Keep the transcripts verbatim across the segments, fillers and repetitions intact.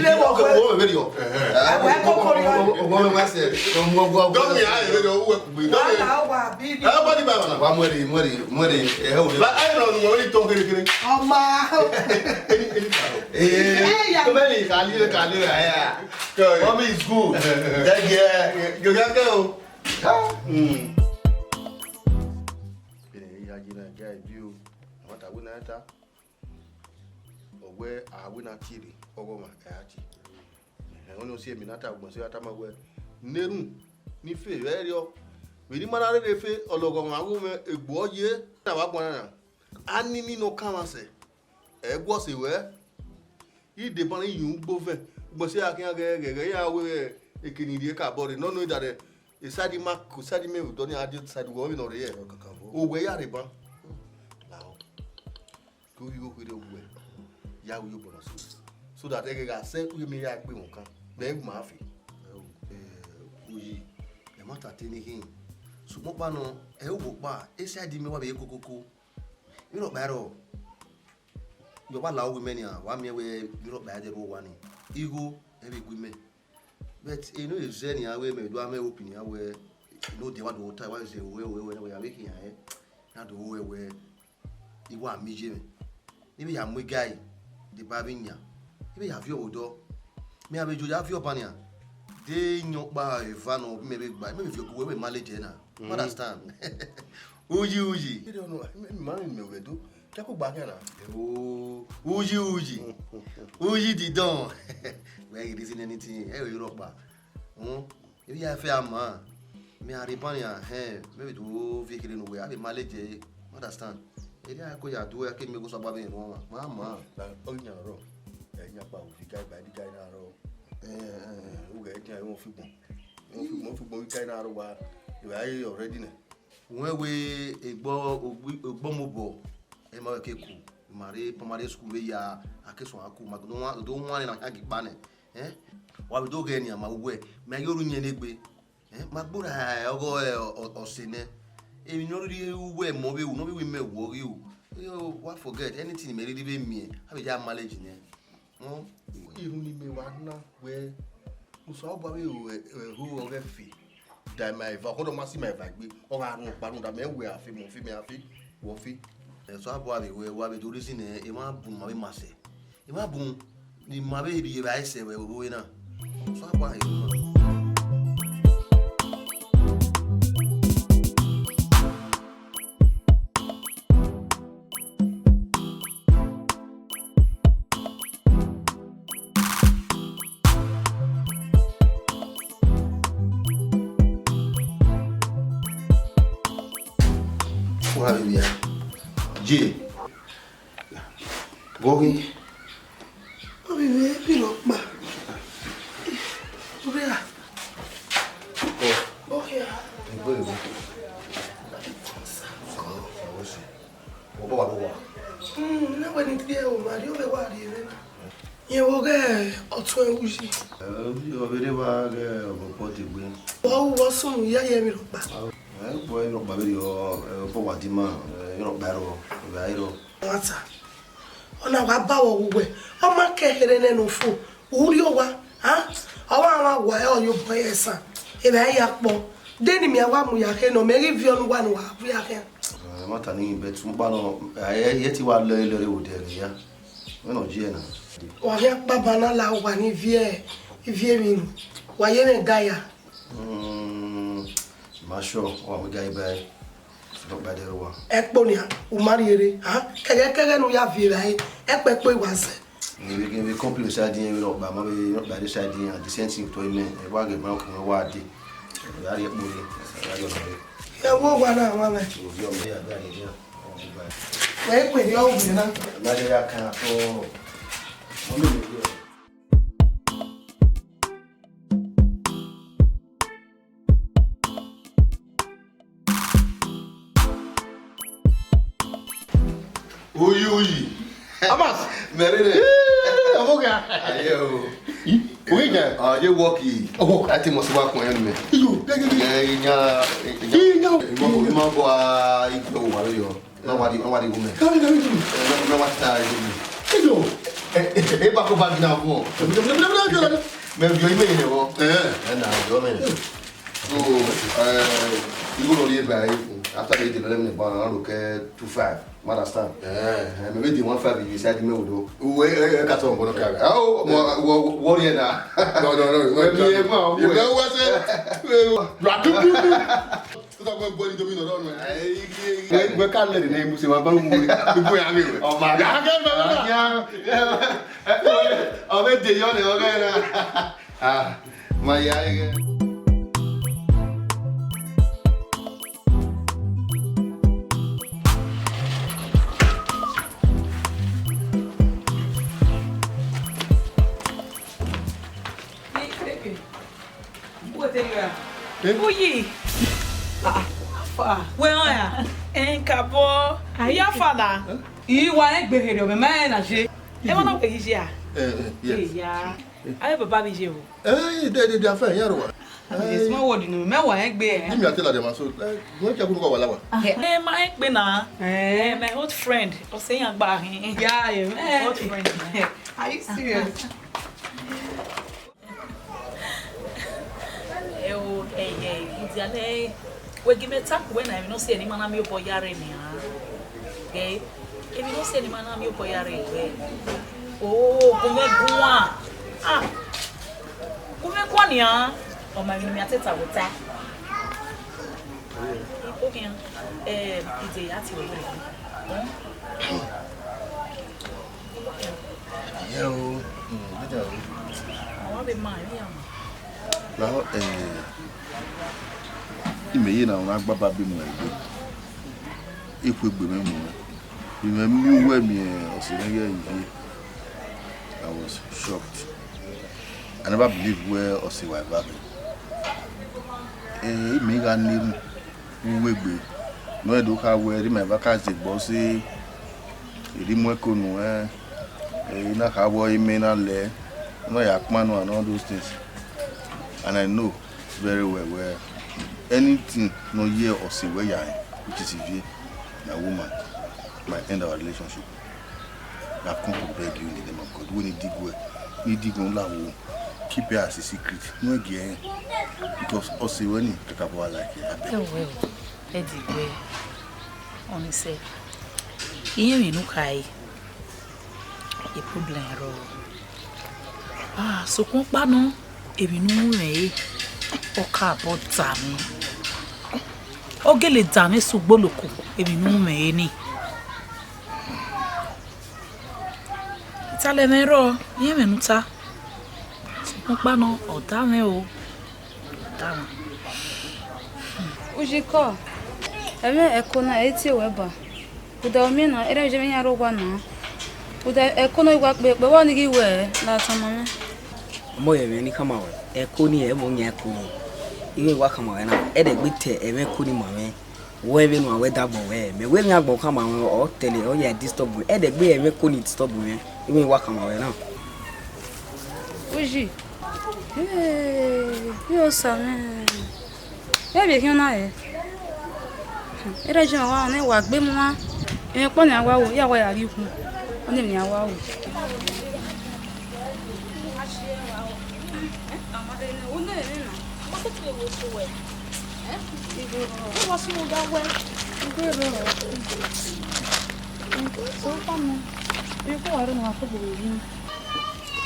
Ile wo Okay, wo veri o. Ẹhẹn. Ẹ wẹ koko ri o. Wo wo ma se. Wo wo wo. Dọmi a ere do uwe kugbe. Dọmi. Wa la wa bi ni. Everybody ba na. Wa mweri, mweri, mweri. Ẹ o. Ba ai no no ri to kere kere. Ọma. Eni eni ba. Eh. Eh, ya. Many kali kali ya. Mommy is good. Thank you. Yo ya ke o. Hmm. Bene ya yi na ga bi o. Wa ta wẹ na ta. Ọ wẹ a wẹ na tie rre, ọghọmwa ẹ a tie. Ẹhẹn, ọnii ọ si emwi ne a ta ugbẹn so a tama wẹ, ne erhunmwu ni fe vbe ẹriọ, vbe ne ima na rherhe fe, ọlọghọmwa gho mwẹ egbe ọ ye, na wa guan na. A nini ne ọ kanmwa sẹ, ẹ guọ sẹ wẹ, I deba ne I yin ugbo vẹ, ugbẹn so a khian ghẹ ghẹ ghẹ, iran wẹ eke ni rhie kabọ rre, nọ nọ I da rẹ, esaidi ima, esaidi mẹ vbe odọ ni a die esaidi uwẹ vbene ọ rre hẹ. Owẹ ya rre ban. Lahọ. Ke ovbi igho kherhe owẹ ya ru iyobọ na so, so that ẹghẹ gha sẹ, u ye miẹn ya gbe mwẹ okan, mẹ i ma fe. Ẹ o, ẹ, Uyi, ẹ ma ta te ne I khin. Sokpan ọkpa nọ, ẹ i wo ọkpa, esaidi mẹ wa vbe ye kokoko. Vbe rhọkpa rrọọ, yọ wa la uwu imẹ nian, wa miẹn wẹ vbe rhọkpa ẹdẹ rre owa ni. Igho, ẹ vbe gu imẹ. But eno e zẹ nian wẹ mẹ do a mwẹ hope nian wẹ, eno dia wa do ta, wa zẹ wẹ, wẹ, wẹ, wẹ, ya vbe khian ẹn, na do wẹ, wẹ, I wa miẹn iye mwẹ. Ne I vbe ya mu igai deba vbe iyan, I vbe ya viọ vbe odọ. Mẹ a vbe jo ya viọ ọba nian, de iyẹn ọkpa eva nọ, mẹ vbe gba, mẹ vbe viọ gu wẹ, wẹ ma lele ẹre na. You understand? Uyi, Uyi. Kede ọnọ, mẹ, mẹ ma rẹn mẹ wẹ do. Kẹ kugba khian na. Oh, Uyi, Uyi. Uyi didọn. Wẹ ghi reason anything, ẹ i rhọkpa. Hmm? Emwi ya fe a ma. Mẹ a rre ban nian, hẹn, mẹ vbe do viọ kherhe ne uwẹ, a vbe ma lele ẹre, you understand? Erriọ a ko ya do, a ke miẹn ghe Osanobua vbe rẹn ọmwa, ma ma. Na, ọ ghi yan rrọọ, ẹ, yan kpa ovbi igai ba igai na rrọọ. Eh, eh, eh. Ughẹ ẹdian, ẹ, ẹ, figbọn. Ẹ, figbọn, figbọn igai na rrọọ wa, ẹ, a already nẹ. Wẹ wẹ egbọ, ogbi-, egbọ mobọ, ẹ ma wẹ ke ku, ma rre primary school vbe ya, a ke suẹn ku, ma do wan, do wan na, a ghi kpa nẹ, eh? Wa vbe do ghẹ nian, ma wẹ, mẹ ghi ru iyẹn ne egbe, eh? Ma gbora ọghe, ọ, ọ, ọse nẹ, emwi ne ọ rhirhi ru wẹ mọ vbe ru, ne ọ vbe ru imẹ wọ ghi ru, yo, wa forget, anything mẹ rhirhi vbe miẹn, a vbe ya manage nẹ. Hmm? Irun ni mẹ wa na wẹ, Osanobua vbe ru ẹho ọghẹ fe, da ima eva, ọkhọdọ ma si ima eva egbe, ọ gha rhun ọkpa rhunmwuda mẹ wẹ a fe, mẹ ọ fe, mẹ a fe, wẹ ọ fe. Osanobua vbe wẹ, wa vbe do reason nẹ, emwa bun ma vbe ma sẹ. Emwa bun ne ima vbe rhie evbare sẹ vbe oro na. Osanobua vbe wẹ. Wa vbe via. Je. Vbọ ghi? Ovbi mwẹ, vbe rhọkpa? Ovbi a? Ọ. Ovbi a? Egbe, egbe. Ọ, ọ, ọ, ọ, ọ. Obọ wa do wa. Mm, na wẹ ne I tie o, ma rhie ovbi wa rhie mwẹ na. Rẹn vbe ọghe ọtuẹn Uyi. Ẹ, Uyi, ọ vbe rre evba ghe ọbọbọ degbe. Ọ ru vbe ọ sunu, ya ye emwi rhọkpa. Ẹ, ọ ru emwi rhọkpa vberriọ, ẹ, obọ wa di ima, ẹ, emwi rhọkpa rrọọ, evba i rrọọ. Nwata, ọ na wa ba vbe ọghe uwẹ, ọ ma ke kherhe nẹ ne u fo, u rrie owa, a? Ọ wa mwa wa ẹre, ọ ye obọ ẹre san, evba i ya kpọ. De ne imẹ wa mu ya khe nọ, mẹ ghi viọ ne uwa ne uwa viọ khian. Ẹ, ma ta nii, but ukpa nọ, ẹ, ẹ, ẹ ti wa lẹ lẹ re vbe odẹ ẹghẹ ya. Wẹ nọ ji ẹre na. Wa khian kpaba na la uwa ni viẹ, ivie emwi ru. Wa ye mwẹ ga ya. Mm, ma sure, wa mu ga iba ẹre. Sọdọ kpa ẹdẹ rua. Ẹkpo nian, u ma rhie rre. Ha? Kẹghẹ kẹghẹ ne u ya viẹ evbare, ẹkpo ẹkpo i wa zẹ. Vbe, vbe, vbe complain side iran, vbe rhọkpa, ma vbe rhọkpa rre side iran, the same thing to imẹ. Ẹ wa ghe ma ọkọ wa de. Ẹ wa rhie ẹkpo rre, ẹ wa rhie ọna rre. Ẹ wo wa na wa mẹ. Ovbi ọmọ ya gba rhie iran. Wẹ kpe rhie ọghe na. Ma de ya kan atọ. Mo mi le. Uyi, Uyi. Amas. Mẹrẹ rẹ. Ee, ọmọ gha. Aye o. Uyi jẹ. Aye wọki. Ọwọ. A ti mọ si wa kun ẹnu mẹ. Iyo, gẹgẹgẹ. Ẹ, iya, iya. Iya. Ima bọ, ima bọ a igbe wa yo. Ma wa di, ma wa di wu mẹ. Kami, kami, kami. Ẹ, ma, ma wa ta ẹ. Iyo. Ẹ, ẹ, ẹ, ba ko ba gina fún ọ. Mẹ bi ọ ime yẹn wọ. Ẹ. Ẹ na, yọ mẹ. So, ẹ, igho lọ ri eva ẹ, after the eleven ba ro kẹ two five. Ma understand? Eh, mẹ vbe de one five ye side mẹ odo. Uwe, eh, eh, ka tọ bọ nọ ka. Oh, mo, wo, wo, wo ye na. No, no, no. Wẹ mi e ma, you know what I say? You are too beautiful. Tó tọ́ pé gbọ́ ní domino lọ́nà ẹ̀. Wẹ, wẹ ka lẹ nẹ mu se wa ba wu. Gbogbo ya ni wẹ. Ọba. Ya kẹ mẹ wẹ. Ya. Ọbẹ de yọ nẹ ọgẹ na. Ah, ma ya ẹghẹ. Hey, baby. What are you at? Eh? Uyi. Ah, ah, how far? Where are you? Eh, kabo. Are you far? Iwa egbe here, me ma na je. E ma na we yi ya. Eh, eh, yes. Iya. Aye baba bi je o. Eh, they, they, they are fine, yeah, what? Yes, my word, you know, me wa egbe, eh. Give me a tell them, so, eh, no, you go wala wa. Eh, ma egbe na. Eh. Eh, my old friend, o se yan gba hin. Yeah, yeah. Old friend. Are you serious? Ẹ o, ẹ, ẹ, Udia nẹ, wẹ gi mẹ ta ku wẹ na, emwi ne ọ si ẹre ne ima na miẹn obọ ya rre nian. Ẹ, emwi ne ọ si ẹre ne ima na miẹn obọ ya rre wẹ. O, gu mwẹ guan. Ah, gu mwẹ guan nian. Ọ ma emwi ne imẹ a te ta vbe ota. Ikpokhian, ẹ, Ide ya tie wẹ. Ẹn? Ẹo, mm, bẹdẹ o. Ọmwa vbe ma emwi ya ma. Lahọ, eh, imẹ ye na, ọ na gbaba be mu egbe. Ekhue egbe mwẹ mu mwẹ. Imẹ miẹn uwẹ miẹn ọse mwẹ ghẹ ye. I was shocked. I never believe wẹ ọse wa eva mwẹ. Eh, imẹ gha na erhunmwu. Uwegbe ne ọ do kha wẹ, erha ima eva ka zẹ egbe ọse, erha i mu ẹko nuẹn, eh, erha i na kha wẹ ọre imẹ na lẹ, ọ na ya kpan nuẹn and all those things. And I know very well wẹ anything ne ọ ye ọse wẹ ya rẹn, which is Ivie, my woman, might end our relationship. I've come to beg you in the name of God. Wẹ ne I diguẹ, ne I diguẹ la wo, keep it as a secret. No gie ẹn. Because ọse wẹ ni, kakabọ a like it. Abeg. Ẹ wẹ o, ẹ diguẹ. Ọni sẹ, iran emwi ne u kha re, e problem rrọọ. Ah, sokpan ọkpa nọ, emwi ne u mwẹ re, ọ ka bọ da mwẹ. Ọ gele da mwẹ sẹ ugboloko, emwi ne u mwẹ re ni. Italẹ mwẹ rrọọ, iran ẹmwẹ ne u ta. Sokpan ọkpa nọ, ọ da mwẹ o. Ọ da mwẹ. Ujikọ, ẹmwẹ ẹko na, ẹ i tie wẹ ba. Uda miẹn na, erha je mwẹ iran rre owa na. Uda ẹko ne ọ wa kpe, kpe vbọ ne I ghi wẹ, la tama mwẹ. Ọmọ ye mwẹ ne I khama wẹ, ẹko ni, ẹ vbe yan ẹko ni. Ighẹ I wa khama wẹ na, ẹdẹgbe te ẹmwẹ ẹko ni ma mwẹ. Wẹ vbene uan wẹ da agbọn wẹ, mẹ wẹ emwi agbọn khama mwẹ, ọ tẹlẹ, ọ ya disturb mwẹ. Ẹdẹgbe ẹmwẹ ẹko ni disturb mwẹ, ighẹ I wa khama wẹ na. Uyi. Hey, yo sa mwẹ. Ẹ vbe khian na rẹ? Erha je mwẹ wa, ọnẹ wa gbe mu wa. Emwi ọkpọ nian wa ru, ya wa ya rrie ikun. Ọnẹ nian wa ru.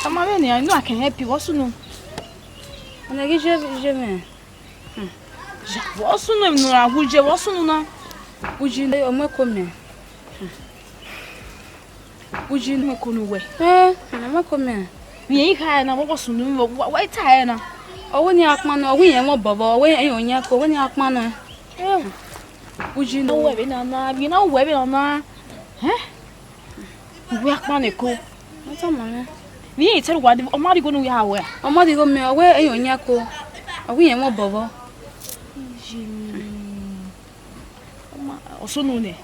Tama vbenian, I know I can help you. Vbọ sunu? Ọna ghi je, je mwẹ. Hmm. Ya, vbọ sunu emwi ne u ra wu je, vbọ sunu na? Uyi ne ọ mu ẹko mẹ. Hmm. Uyi ne ọ mu ẹko ne uwẹ. Eh, ọ mu ẹko mẹ. Rẹn i kha ẹre na, vbọ sunu, wa, wa, wa i ta ẹre na. Ọ wẹ ne iran kpan nọ, ọ wẹ irẹn mwẹ obọ vbọ, ọ wẹ irẹn yan ẹko, ọ wẹ ne iran kpan nọ. Eh. Uyi ne uwẹ vbe na na, vbe na uwẹ vbe na na. Eh? Uwẹ akpan ne ẹko. Ọ tama mwẹ. Vbe irẹn i te ru wa, ọ ma rhie igho ne u ya wẹ a? Ọ ma rhie igho mẹ, ọ wẹ irẹn yan ẹko, ọ wẹ irẹn mwẹ obọ vbọ. Uyi. Ọ ma, ọ sunu nẹ.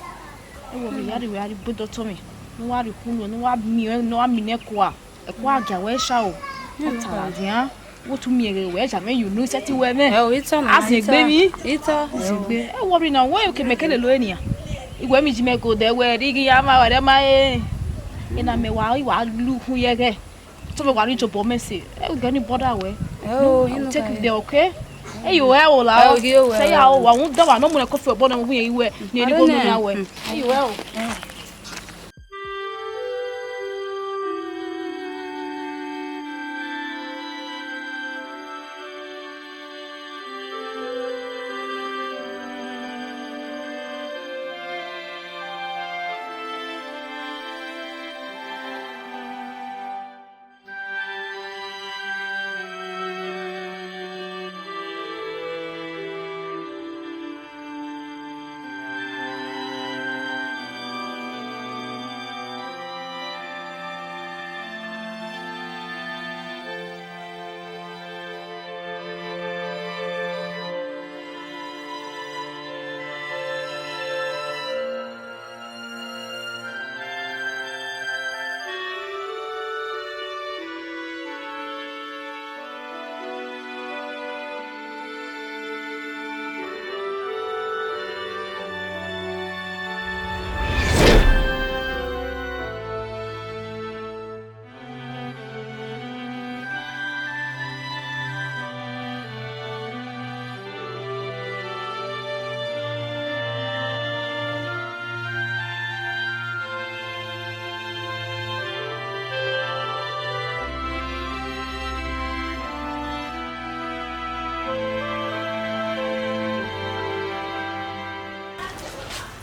Ẹ wẹ, vbe ya rhie, wẹ ya rhie gbe dọtọ mwẹ, ne u wa rhie khulo, ne u wa miẹn, ne u wa miẹn ẹko a. Ẹko a gia wẹ sha o. Ọ ta ladian. Wo tu miẹn ghe wẹ, ja mẹ, you know, sẹtin wẹ mẹ. Ẹ o, itọ na, a zin egbe itọ. Mwi. Itọ. A zin egbe. Ẹ wọrri na, wẹ ke mẹ kele lo enian. Iwẹ mi ji mẹ go dẹ wẹ, rhie ighi ya ma wẹ rẹ ma e. Ena mẹ wa, wa lu khu ye ẹghẹ. Tọ mẹ wa rhie jobọ mẹ sẹ. Ẹ gẹ ni bọda wẹ. Ẹ o, I will take you there, okay? Eyo ẹ o la. Ẹ o, ghi o wẹ. Sẹ ya o, wa rhunmwuda wa ne ọ mu nẹ kofi obọ ne ọ winna iwẹ ne erigho ne ọ ya wẹ. Eyo ẹ o.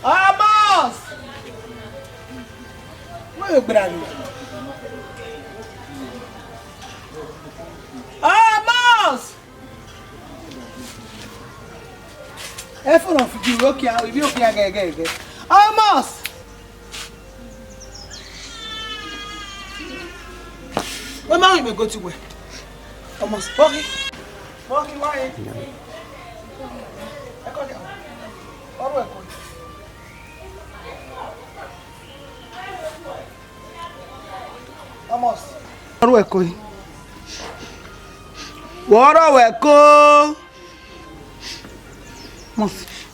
Amos! Wẹ gberra ni. Amos! Ẹfọn fi gi okia, ibi okia gẹgẹgẹ. Amos! Wẹ ma rẹn mẹ go ti wẹ. Amos, bọghi. Bọghi wa ye. Ẹ kọ dia. Ọrhuẹ ko. Amos. Ọrhuẹ ko. Wẹ ọrhuẹ ko. Amos.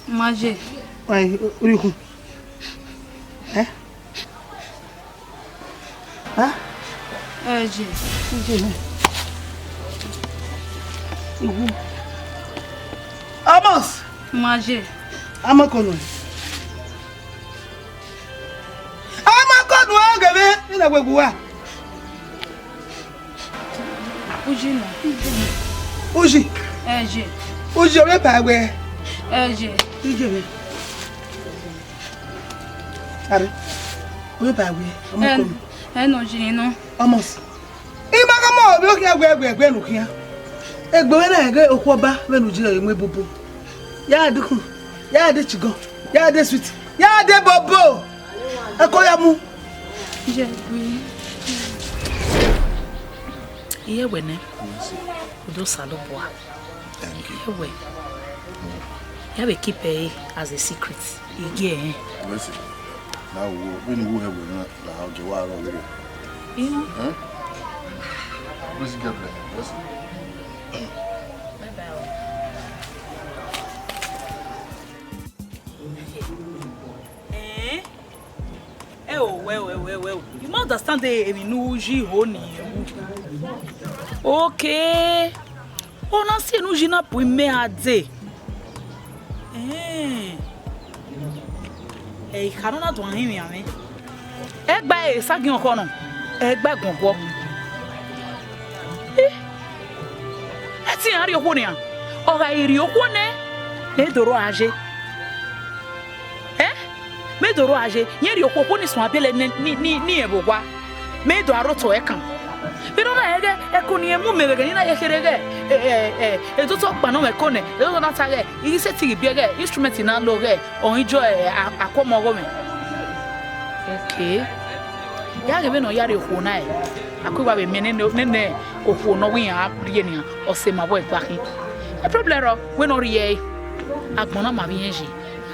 Ma je. Ai, urikhun. Eh? Ha? Ẹ je. Ije nẹ. Iwu. Amos. Ma je. Amakọnu. Amakọnu ọghe mwẹ, ina wẹ gua. Uji nọ. Uji. Ẹ je. Uji, ọ vbe ba wẹ. Ẹ je. Ije mwẹ. Are, ọ vbe ba wẹ, Amakọnu. Ẹ nọ, Uji nọ. Amos. I ma gha mọ ovbi okhian wẹ, wẹ, wẹ ne u khian. Egbe mwẹ na ẹghẹ okhuo ọba vbene u ji ẹre mu ebobo. Ya de khun, ya de chigọn, ya de sweet, ya de bobo. Ẹko ya mu. Ye gbe. Iye wẹ nẹ. Udo Osanobua. Thank you. Ewe, ya vbe keep it as a secret. Igie ẹnrẹn. Mercy. Na wo, vbene u ru ẹwe na, la ọ gie wa rrọọ vberriọ. Ihu. Eh? Mercy, God bless you. Mercy. Bye bye. Eh? Ẹ o, wẹ o, ẹ o, ẹ o, ẹ o. You ma understand emwi ne u yi ho ni. Okay. Ọ na si enu yi na bu imẹ a dee. Ẹn. Ẹ i kha ne ọ na do a hinmwian mwẹ. Ẹgba ẹre sa gian ọkhọ nọ, ẹgba ẹguọnguọ. Ih, ẹ te iran rhie okhuo nian, ọ gha rhie okhuo nẹ, mẹ do rrọọ a ye. Ẹ, mẹ do rrọọ a ye, rẹn rhie okhuo, okhuo ni suẹn abiẹlẹ ni, ni, ni, ni rẹn vbe owa. Mẹ do aro otọ ẹkan. Vbene ọ na rẹn ghẹ, ẹko ne irẹn mu mẹ vbe ẹghẹ ne I na ye kherhe ghẹ, ẹ, ẹ, ẹ, edotọ ọkpa ne ọ mwẹ ẹko nẹ, edotọ na ta ghẹ, I ghi sẹtin ghi biẹ ghẹ, instrument ne a lo ghẹ, ọnrẹn jọ, ẹ, a, akuọmọ ọghọ mwẹ. Okay. Ya ghe vbene ọ ya rhie okhuo na, ẹ, a ku wa vbe miẹn nene, nene okhuo ne ọ wẹ iran rhie nian, ọ sẹ ma vbọ ẹgba khin. E problem rọ, wẹ ne ọ rhie ẹre, agbọn na ma vbe irẹn ye,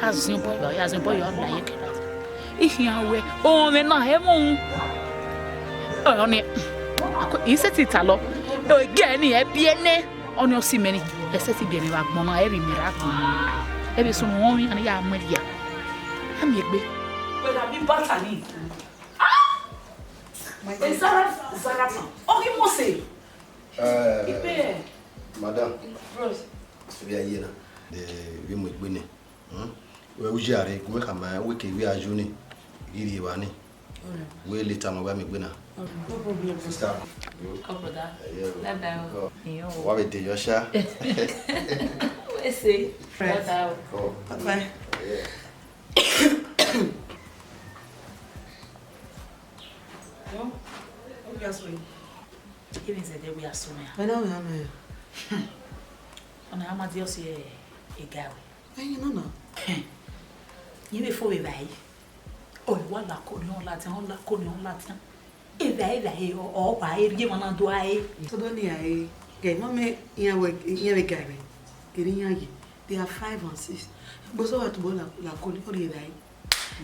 a ziọn obọ yọ, a ziọn obọ yọ, a la ye kẹrẹ. I khian wẹ, ọmwẹ na hẹ ẹmwẹ uhunmwu. Ọni, I sẹtin talọ, egie ni ẹ biẹ nẹ, ọni ọ si mẹ ni, ẹ sẹtin biẹ nẹ vbe agbọn na, ẹ vbe mẹ rre agbọn. Ẹ vbe sunu ọmwẹ iran ni ya mu ẹre ya. A miẹn egbe. Wẹ gha bi bata ni. Ah! Ezara, Zarata. Ọ ghi mose. Eh, Ipe. Madam. Bros. Vbe a ye na, de vbe mu egbe nẹ. Hmm? Wẹ u ya rre, gu mwẹ khama, wẹ ke vbe a yo ni, ghi rhie evba ni. All right. Wẹ later ma wẹ a mu egbe na. All right. No problem. Sister. Come, brother. Yeah. Bye bye. Come. Yo. Wa vbe de yo sha. We say. Right. Brother. Come. Bye bye. Yeah. Yo. What do you ask me? Even said that we are so many. I don't know, man. Ọna a ma di ọse e, e ga wẹ. Ẹyin nana. Yẹn vbe fo vbe vba yi. Ọ wa la ko ni ọ ladian, ọ la ko ni ọ ladian. Evba evba e ọ wa e rhie emwa na do a e. Todo ni a e. Gẹ mọ mẹ iyan vbe iyan vbe ga vbe. Geri iyan yi. They are five and six. Gboso wa tubọ la la ko ni ọ rhie evba e.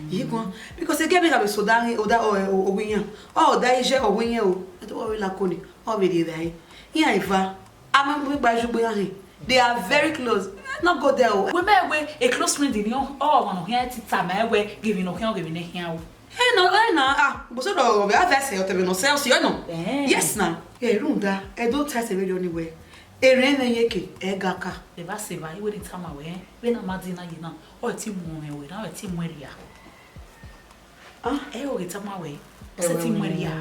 Yi guan. Because ege vbe ga vbe so da oda owe iyan. Ọ da ije owe iyan o. Eto wa vbe la ko ni. Ọ vbe rhie evba e. Iyan eva. Ama mu gba ju gbe iran hin. They are very close. No go there o. Wẹ mẹ wẹ a close friend ni ọ ọmwa ne ọ khian ti tama wẹ ghe emwi ne ọ khian ghe emwi ne ọ khian o. Ena ena ah, but so do we have say whatever no sell you know. Eh. Yes na. E runda, e do ta se vbe ni wẹ. Eren ne yeke e ga ka. Eva se va iwe ni tama wẹ. Vbe na ma di na yi na. Ọ ti mu mwẹ wẹ, na ọ ti mu ẹria. Ah, e o ghe tama wẹ. Ọ se ti mu ẹria.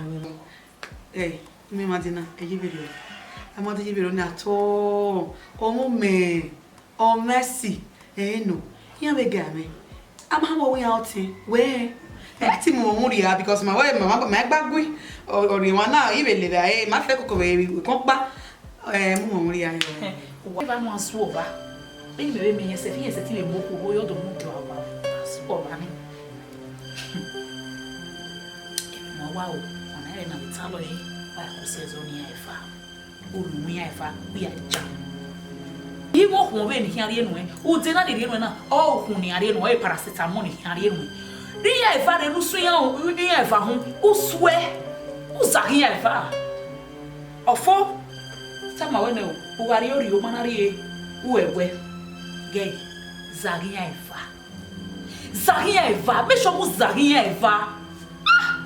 Eh, mi ma di na, e yi vbe rriọ. A ma di yi vbe rriọ ni at all. Ọ mu mẹ, ọ mẹ si, ẹ nọ. Iran vbe ga mwẹ. A ma wọ iran ọtẹn, wẹ, ẹ ti mu ọmọ rhia because ma wẹ ma ma ma gba gui. Ọ rhie wan na, I vbe lele ẹ, ma fẹ koko vbe kọn kpa. Ẹ mu ọmọ rhia yọ. Wa ba mu asu ọba. Be me be me yẹn sẹ, fi yẹn sẹ ti vbe mu okhuo, yo do mu do ọba. Asu ọba ni. Emwi ne ọ wa o, ọna ẹre na vbe talọ yi, wa ku sẹ ẹzọ ne iran eva. Unu iran eva, u ya ja. Igho okhuo vbene I khian rhie nuẹn, ude na ni rhie nuẹn na, ọ okhuo ne iran rhie nuẹn, ọ paracetamol ne I khian rhie nuẹn. Rhie iran eva rre ne u suẹn iran, iran eva hun, u suẹ, u zagha iran eva. Ọfo, tama wẹ nẹ o, u gha rrie orhie, u ma na rrie, u ẹwẹ, gẹ, zagha iran eva. Zagha iran eva, make sure u zagha iran eva. Ah!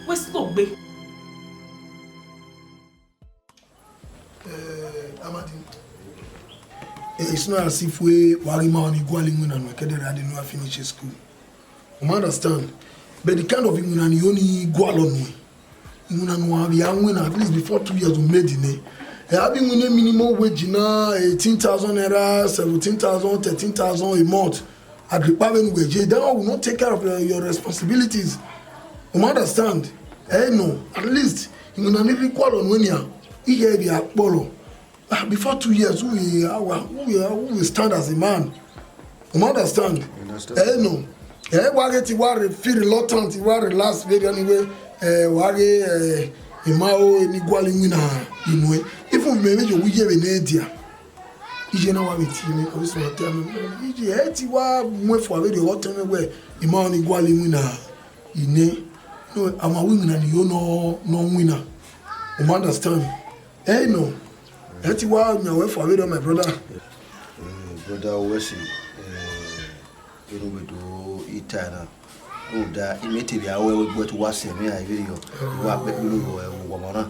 Wẹ sẹ gbe. Eh, Amadi. Eh, it's not as if we wa ghi ma ni gualọ iwinna nuẹn kẹdẹ ra de ne wa finish school. U ma understand? But the kind of iwinna ni yo ni gualọ nuẹn. Iwinna ne uwa vbe a winna, at least before two years, u made nẹ. Eh, a vbe winna minimum wage na, eighteen thousand naira, seventeen thousand, thirteen thousand a month. Agrikpa vbene uwẹ ye, that one will not take care of uh, your responsibilities. U ma understand? Eh, no, at least, iwinna ni rhie gualọ nuẹn nian, iye vbe a kpọlọ. Ah, before two years, who will, how, who will, who will stand as a man? U ma understand? Understand. Eh, no. Eh, wa get wa re- feel reluctant, wa relax very anyway. Eh, wa get eh, ima o ni gualọ iwinna inu. Even me me yo wi ye vbe ne dia. Iye na wa vbe tie mẹ, ọ vbe sẹ ọtẹn mẹ. Iye ẹ ti wa mu ẹfua vberriọ ọghọtẹn mwẹ wẹ, I ma ni gualọ iwinna ine. No, a ma winna ni yo nọ nọ winna. U ma understand? Ẹ nọ, ẹ ti wa yan wẹ ẹfua vberriọ, my brother. Eh, brother, wẹ si, eh, enu we do ita na. Rhunmwuda, I miẹn te vbe a ru ẹvbo ẹgbẹe te uwa sẹ mwẹ a vberriọ, uwa kpẹkpẹ unu vbe ọmwa na.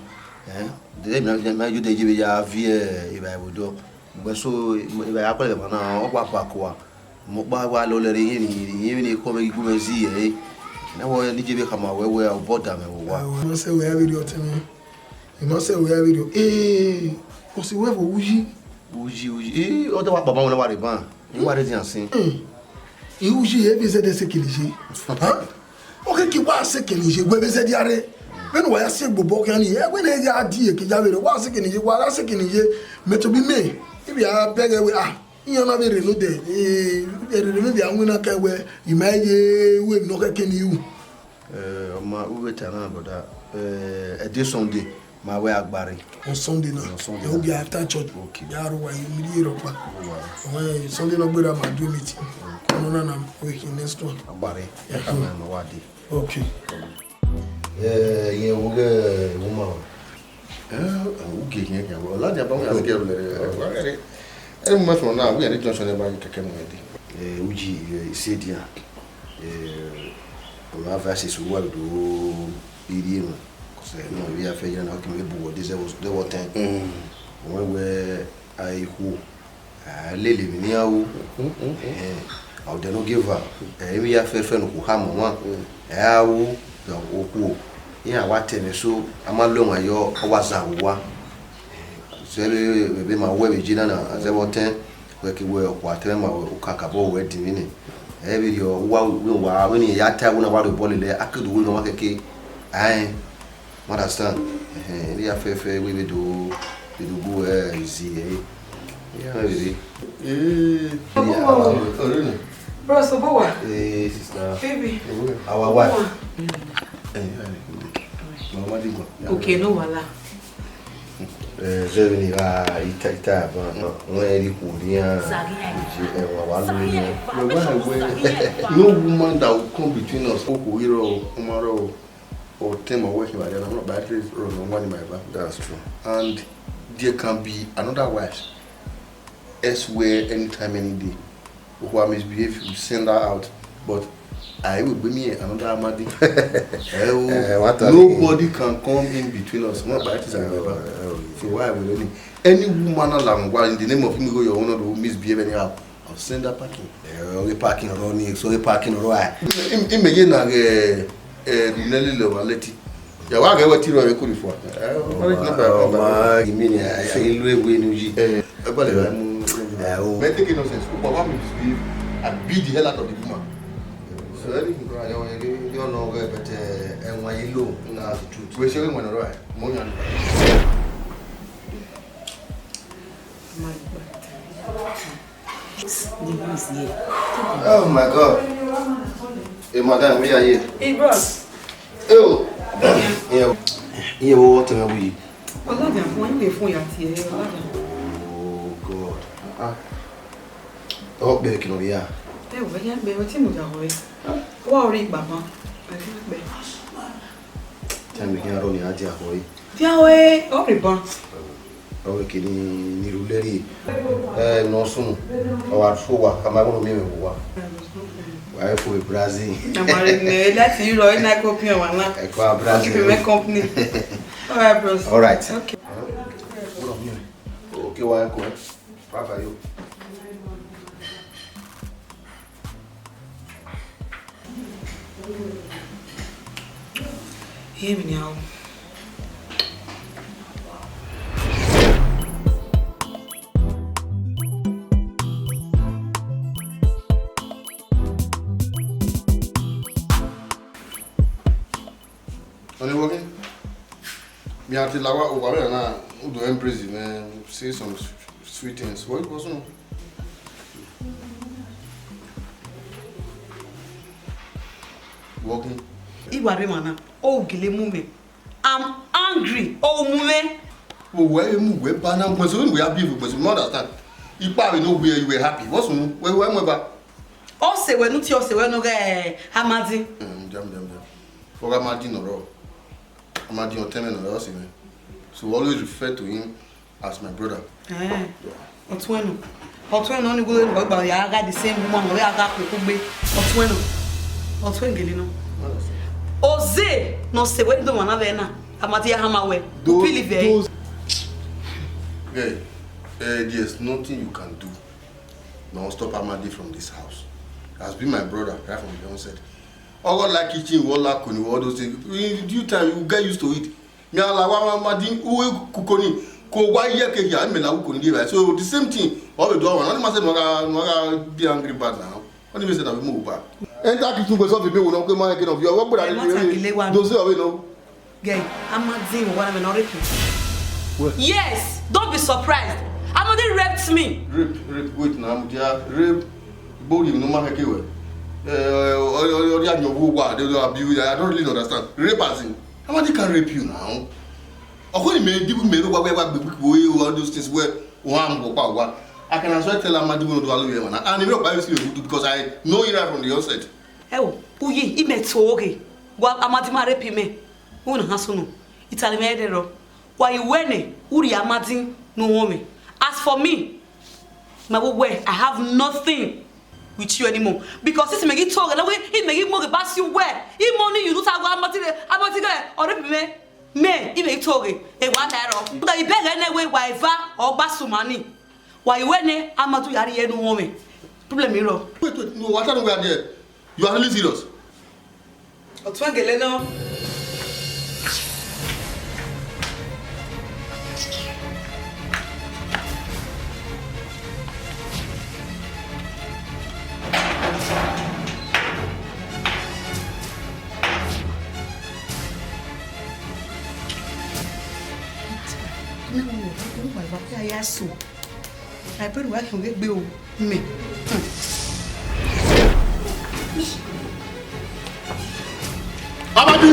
Eh, de ma yo de ye vbe ya viẹ evbare vbe odọ. Ugbẹn so, evbare a kọlẹ vbe emwa na, ọ wa kua kua. Mẹ ọkpa wa lọlẹ rre, irẹn emwi ne ekhọe mwẹ ghi gu mwẹ zẹ ẹre. Ne wẹ ne I je vbe khama wẹ wẹ obọ da mwẹ vbe owa. Ẹ, I ma sẹ wẹ a vberriọ ọtẹn mwẹ. I ma sẹ wẹ a vberriọ. Ee, ọ si wẹ vbe uyi. Uyi, uyi. Ee, ọ da wa kpama wẹ ne wa rre ban. I wa rre dian sin. Ee, uyi, e vbe zẹdẹ sẹ kene ye. Ha? Ọ keke wa sẹ kene ye, wẹ vbe zẹdẹ a rre. Vbene uwa ya si egbe obọ khian ni, ẹ wẹ ne ya di eke ya vberriọ, wa sẹ kene ye, wa ra sẹ kene ye. Mẹ tobọ imẹ, I vbe a bẹghe wẹ, ah, iran na vbe rre nodẹ, eh, erere vbe a winna kẹ wẹ, I ma ye ru emwi ne ọ khẹke ne I ru. Eh, ọ ma, u vbe ta na, brother. Eh, ẹdẹ Sunday, ma wẹ a gba rre. On Sunday na? On Sunday. Ẹ, na. Ogia after church. Okay. Ya ro wa ye, mi ye rọkpa. Wa. Ọmọ, eh, Sunday na gberra ma do meeting. Okay. Ọnọ na na, we can next one. A gba rre. Yeah. Ẹ ka ma ma wa de. Okay. Eh, yẹn wo ghe, eh, woman. Eh, u ghe yẹn, yẹn wo. Ọladian ba wẹ a ghe rẹ. Ẹ mu ma fọ na, we are junction ba kẹkẹ mu de. Eh, uji, eh, I said ya. Eh, ọmọ advice is what do iri wọn. Cause, eh, no, we are fair, you know, can we bu what this was, there was ten. Mm. When we are equal, A lele emwi ne iran ru. Ẹhẹn, ọdẹ ne ogieva, ẹ, emwi hia fẹfẹ ne okhuo khama ọmwa, ẹ ra ru okhuo, iran wa ta ẹmwẹ eso, a ma lo ẹwaẹn yọ, ọ wa zagha uwa. Zẹ vbe, vbe ma wẹ vbe je na na, a zẹ vbe ọtẹn, wẹ ke wẹ okhuo a ta ẹmwẹ ma wẹ, okakabọ wẹ dinmwi nẹ. Ẹ vberriọ, uwa, vbe uwa, vbene irẹn ya ta ẹvbo na wa rhie obọ lele, a ke do wẹ ne ọmwa kẹkẹ, aẹn. Understand? Ẹhẹn, ne ya fẹfẹ wẹ vbe do, vbe do gu ẹ izi ẹ. Iran rere. Eh, Obowa. Ọrẹ nẹ. Bros Obowa. Eh, sister. Baby. Our wife. Obowa. Eh, eh, mama di gua. Okay, no wahala. Eh, zẹ vbene I gha ita, ita avan, no, wẹ ri khuo rian. Zaghi ya. Ije, eh, wa, wa lo ni. Wẹ wa wẹ, no woman that will come between us. Okhuo ghi rrọọ, ọmwa rrọọ, or ten or working like that, I'm not bad, please run on one in my back. That's true. And there can be another wife elsewhere anytime, any day. Who I misbehave, you send her out. But I will be me another Amadi. Eh, oh, eh, what a nobody can come in between us. Not by it is my back. So why will any, any woman allow, while in the name of him go your honor to misbehave anyhow? I'll send her packing. Eh, ọ ghi packing ọrọ ni, so ọ ghi packing ọrọ a. Im, im, imẹ ye na ghe, eh, ne lele wa leti. Ya wa ghe wẹ ti rọ ẹre kuri fua. Eh, ọ ma, ọ ma, imi ni, a, a, ilu ewu enu yi. Eh, ẹ gbọdọ mu. Eh, o. But take nonsense. Ukwa wa misbehave. I beat the hell out of the woman. So anything go on, you, you, you know, but, eh, ẹwaẹn ye lo, na the truth. We say we want to write. Mo yan. Oh my God. Hey, madam, we are here. Hey, bros. Hey, oh. Yeah, yeah, what tell me we? Ọlọ́jà fún yín lè fún ìyá tiẹ̀, ọlọ́jà. Oh God. Ah. Ọ pẹ kí ló rí a? Ẹ wọ, ẹ yá gbẹ, ọtí mo jà wọ ẹ. Wá orí ìgbà kan. Ẹ yá gbẹ. Tell me kí n rọ ní ajá wọ ẹ. Dia we, ọ rì ban. Ọ wẹ kini ni ru lẹri. Ẹ, nọ sunu. Ọ wa fu wa, ka ma wọ mi wa. Wa fu Brazil. Amari ne, láti Europe, ina ko pin wa na. Ẹ kọ Brazil. Keep my company. All right, bros. All right. Okay. Okay, wa ko. Bye bye, yo. Hear me now. Honey, working? Me and Tilawa over there now. Who do embrace, man? Say some sweet things. What was on? Working. Iwa re mana. O gele mu me. I'm angry. O mu me. O we mu we ba na gbẹn so we abi we gbẹn so, you understand? Ipa we no we, you were happy. What's on? We we mu ba. O se we nu ti o se we no ge Amadi. Mm, jam, jam, jam. For Amadi no ro. Amadi ọtẹn mwẹ nọ, ọ si mwẹ. So we always refer to him as my brother. Eh. Yeah. Ọtun ẹnu. Ọtun ẹnu ni gbogbo ẹnu gba ya gha the same woman, ọ ya gha koko gbe. Ọtun ẹnu. Ọtun ẹnu gele nọ. Oze nọ se we do wana vbe na. Amadi ya hama we. Those, upili vẹ. Those... Guy, eh, there's nothing you can do. No, stop Amadi from this house. Has been my brother right from the onset. All like kitchen, all like all those things. In due time, you get used to it. Me, I like wa Amadi, who cook on it. Ko wa ye ke ya, me la cook on it, right? So the same thing. All we do, I want to say, no, no, be angry bad now. What do you say that we move back? Enter kitchen, go solve the bill, no, come on, get off your work, but I don't say, oh, no. Guy, Amadi, what am I not raping? What? Yes, don't be surprised. Amadi raped me. Rape, rape, wait now, Amadi, rape. Body no man ke we. Eh, or, or, or, you know, what they do abuse. I don't really understand. Rape as in, Amadi can rape you now. Of course, me, people may know what we, what we, we, all those things where one go pa wa. I can as well tell Amadi we no do all we man. And if you buy you, because I know you right from the onset. Ẹ o, uyi, ime to oge. Wa Amadi ma rape me. Una ha sunu. Itali me de ro. Wa iwe ne, uri Amadi no wo me. As for me, my wo we, I have nothing with you anymore. Because this megi to oge, na we, he megi mo ge basi we. He money you do ta go Amadi re, Amadi ge, o rape me. Me, he megi to oge. E wa na ro. But he beg any way, wa eva, o gba sumani. Wa i wẹ nẹ, a ma tu ya rhie ne uwọnmwẹ. Problem i rrọọ. Wait, wait, no, what are we there? You are really serious? Ọ tuẹn gele nọ. Agbẹn wa khian ghe gbe o, mẹ. Amadi!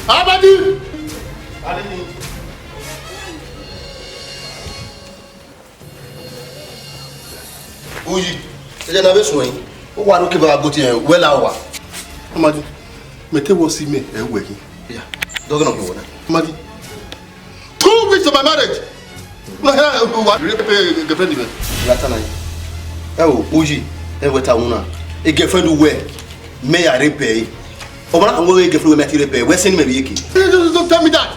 Amadi! Uyi, ẹdẹ na vbe suẹn, u wa ro kevbe a go tie wẹ la owa. Amadi, mẹ te wọ si mẹ, ẹ wẹ khin. Ya, dọghe nọ khin wọ na. Amadi, two weeks of my marriage. No, here, wa rape girlfriend mẹ. Ya ta na. Ẹ o, Uyi, ẹ wẹ ta unu na. E girlfriend wẹ, mẹ ya rape ẹre. Ọ ma na kan wẹ girlfriend wẹ mẹ ti rape ẹre. Wẹ sẹ ne mẹ vbe iyeke. Don't, don't, don't tell me that.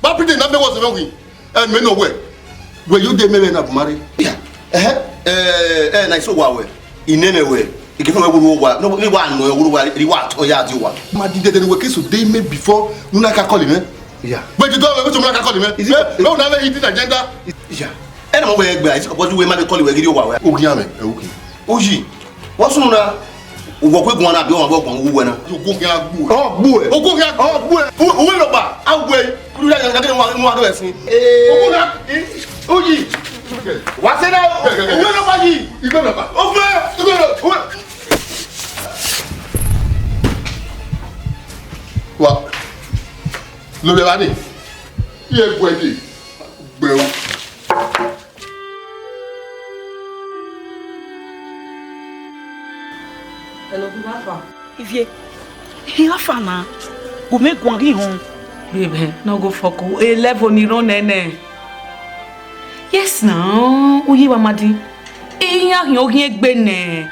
Ba pretend na mẹ wọ sẹ mẹ wi. Ẹ mẹ nọ wẹ. Wẹ yo de mẹ vbe na bu ma rre. Ya. Ẹhẹ. Ẹ, ẹ, na iso wa wẹ. I nẹ mẹ wẹ. Ike fẹn wẹ wuru owa, no, ne wa nọ wuru owa, ri wa tọ ya di owa. Ma di dede ne wẹ ke so de mẹ before, unu na ka call mẹ. Yeah. Wẹ di do wẹ so unu na ka call mẹ. Is it, eh, no, na wẹ hidden agenda. Yeah. Ẹ na mo wẹ gbe, isi ko boju wẹ ma be call wẹ gidi owa wẹ. Ogian mẹ, ẹ, okay. Uyi. What's unu na? Uwọ kwe guan na bi ọmwa vbe ọguan uwu wẹ na. Ogo khian gbu ẹ. Ọ gbu ẹ. Ogo khian, ọ gbu ẹ. U-, uwe nọkpa, a gbu ẹ. Unu ya, ya, ya, ya, wa, wa, wa, sin. Ogo khian, i, Uyi. Wa sẹ na, uwe nọkpa yi. Igbe nọkpa. Ofe, igbe nọ-, uwe. Wa. Lo vbe evba ni. Iye gbe ẹdẹ. Gbe o. Hello, Bibafa. Ivie, I gha fa na, gu mẹ guan ghi họn. Babe, no go fuck o, e level ni rrọọ nẹ nẹ. Yes na, u yi vbe Amadi. Iran khian oghian egbe nẹ,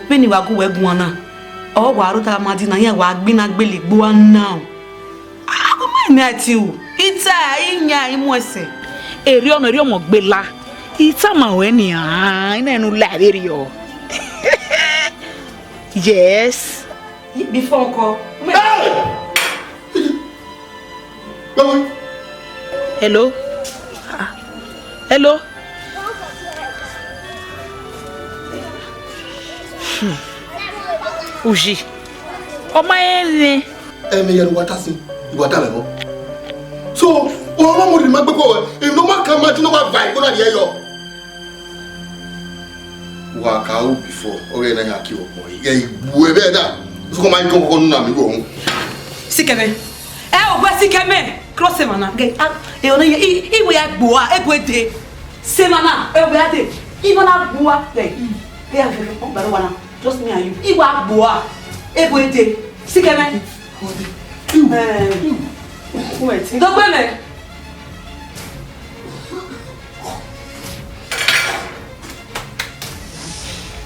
vbene I wa gu wẹ guan na. Ọ wa rhota Amadi na, iran wa gbinna gbele igbo a na. A, u ma nẹ ẹtin o. I ta, I yan, I mu ẹsẹ. Erriọ nọ, erriọ ọmọ gbela. I tama ruẹ nian, I na rẹn ne u la vberriọ. Yes. Before ọkọ. Hey! Hello? Ah, hello? Hmm. Uyi. Ọ ma rẹn mwẹ. Ẹmwẹ ya ne uwa ta sin, I wa danmwẹ vbọ. So, uwa ma mu rhie ma gbe kọ, emwi ne ọ ma kan ma di ne ọ wa va igho na rhie yọ. Wa ka ru before, ọ ghẹ na ya ki ọgbọ, ẹ i gbu ẹvbo ẹda, sokọ ma i kọn kọkọ nu na mi ru ọmwa. Sikẹmẹ. Ẹ o, wẹ sikẹmẹ. Cross emwa na, gẹ, a, e ọna ye, i, i wẹ ya gbo a, e bu ede. Sẹ emwa na, e wẹ ya de. I ma na gbo a, ẹ, ẹ ya vẹ, ọ gba wa na. Just me and you. I wa gbo a, e bu ede. Sikẹmẹ. Eh, dogbe mẹ.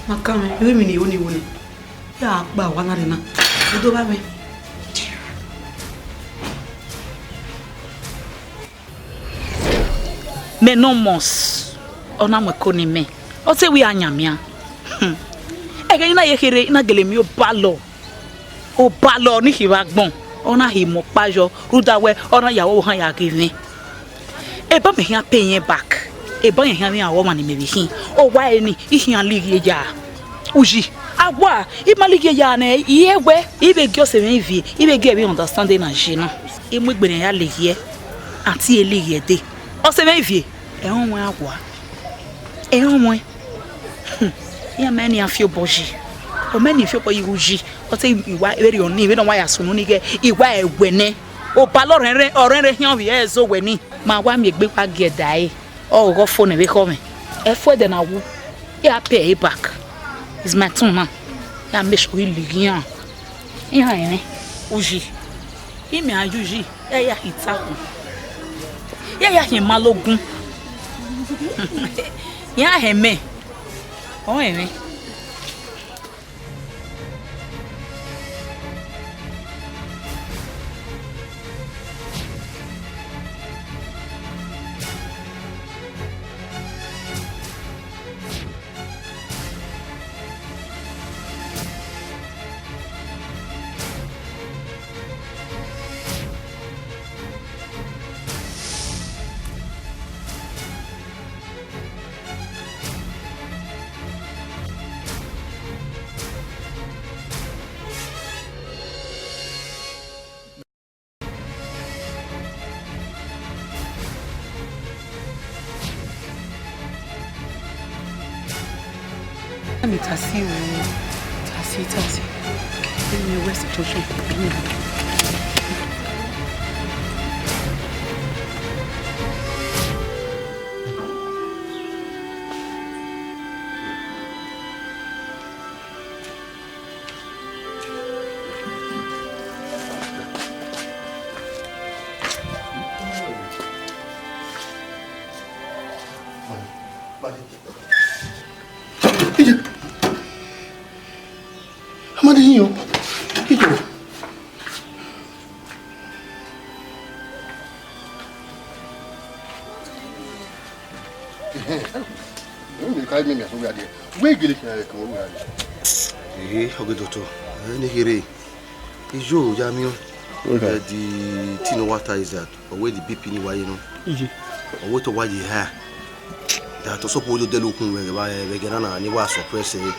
Ma kan mwẹ, ẹ mi ni wo ni wo ni. Ya gba wa na rẹ na. Udo ba mwẹ. Mẹ ne ọ must, ọ na mu ẹko ne imẹ, ọ te wẹ a yan mia. Hmm. Ẹghẹ ne I na ye kherhe, I na gele miẹn obalọ. Obalọ ni khin vbe agbọn, ọ na hi mu ọkpa yọ, rhunmwuda wẹ ọ na ya vbe ohan ya ghe mwẹ. Eba mẹ khian pay irẹn back, eba irẹn khian vbe iran ọmwa ni mẹ vbe khin. Ọ wa ẹre ni, I khian lighi ya. Uyi, a wa, I ma lighi ya nẹ, I re wẹ, I vbe gie ọse mwẹ Ivie, I vbe gie ẹre vbe understand na ye na. I mu egbe ne ya lighi ẹre, aunty e lighi ẹre dee. Ọse mwẹ Ivie, ẹmwẹ ọmwa a wa. Ẹmwẹ ọmwa. Hmm. Iran ma ne iran fi obọ yi. Ọ ma ne iran fi obọ yi Uyi. Ọ te I wa vberriọ ni, vbene ọ wa ya sunu ni ghẹ, I wa ẹwẹ nẹ. Obalọ ọrẹnrẹn, ọrẹnrẹn khian ovbi ẹre zẹ owẹ ni. Ma wa miẹn egbe wa gie ẹdẹ ẹre. Ọ ghe ọ fo nẹ vbe ekhọe mwẹ. Ẹ fo ẹdẹ na wu. I a pay ẹre back. It's my turn now. I a make sure I lighi iran. Iran ẹnrẹn. Uyi. Imẹ a ye uyi. Ẹ ya hin takun. Ẹ ya hin malogun. Iran hẹ mẹ. Ọ ẹnrẹn. Tasi o, tasi, tasi. Emi wẹ situation. Amadi, iyo. Iyo. Ehe. Ẹ, ẹ, ẹ, ka miẹn miẹn so wẹ a die. Wẹ gele khian ẹre kan wẹ a die. Ehe, ọghe doctor. Ẹ, ne kherhe. Iyo, ya miẹn. Okay. Ẹ, the thing I want is that, ọ wẹ the B P ni wa ye nọ. Iji. Ọ wẹ te ọ wa ye high. That ọ suppose to dẹle okun vbe, vbe, vbe ẹghẹ na na, ne wa suppress ẹre.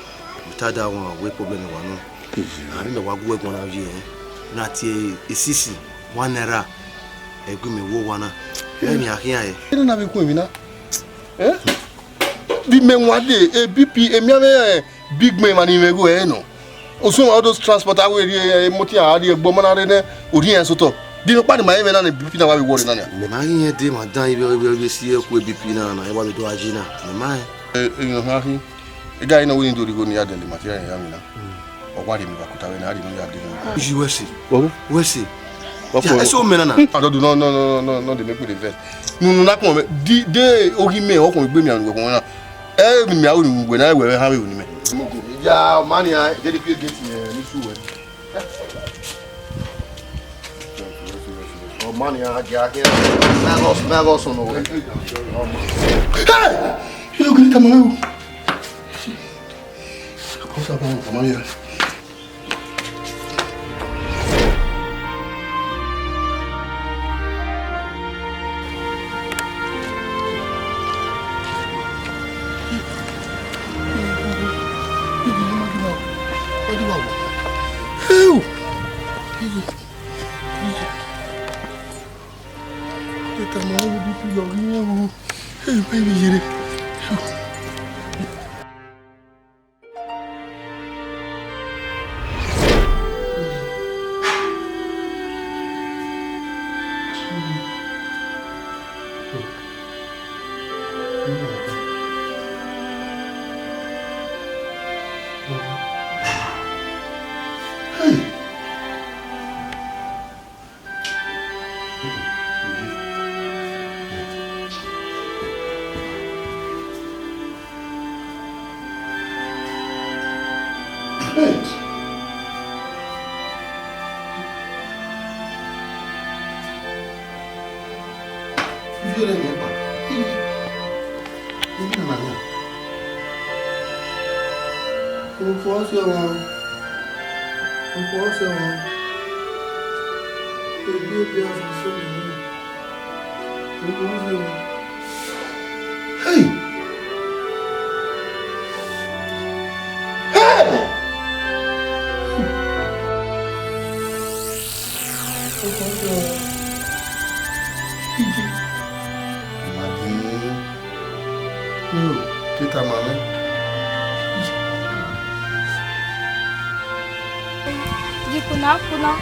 Without that one, wẹ problem wa nọ. Iji. A rhie mẹ wa gu ẹguae na ye, ẹ. Na tie esisi, one naira. Ẹgu mẹ wo wa na. Ẹ, ne a khian ẹ. Ẹ na vbe kun emwi na. Ẹ? Vbe imẹ wan dee, e B P, emianmwẹ, eh, big man emwa ni mwẹ igho ẹre nọ. Osun all those transport, a wẹ rhie, eh, motor a rhie egbe ọmọ na rre nẹ, orhiọn ẹre sotọ. Di nọkpa ni ma rẹn mwẹ na ne B P na wa vbe wọrre na nia. Mẹ ma ghi rẹn dee, ma dan ivbi, ivbi, ivbi si ẹkhu B P na, na wa vbe do gha yi na. Mẹ ma rẹn. Eh, eh, iran kha khin. Ega yi nọ wẹ ne I do rhie igho ne I ya dẹle material ya mwẹ na. Ọ wa rhie emwi vbe akuta vbe na, a rhie emwi ya dee. Iji wẹ si. Bọbọ. Wẹ si. Wa ya, kpọnmwẹ. Eso mẹ na na. Adọdu nọ, nọ, nọ, nọ, nọ, de make we dey vex. Nunu na kpọnmwẹ, di, de oghi mẹ, ọkpọnmwẹ egbe mẹ anu wẹ kpọnmwẹ na. Ẹ, emwi mẹ aro ni wẹ na, wẹ vbe han vbe unu mẹ. Ya, ọma nia, je de pie gate, eh, ni su wẹ. Ọma nia, a gia, a gia. Mẹ gha, mẹ gha sunu wẹ. Hey! Yo, gele tama o. Apostle, come on, come on here. Ọfọ ọsẹ ọmwa. Ọfọ ọsẹ ọmwa. Ebi ebi afọ ọsẹ ọmwa. Ọfọ ọsẹ ọmwa. Hey! Hey! Ọfọ ọsẹ ọmwa. Ije. Mmadụ. Yo, Peter, mama. Di kuna kuna,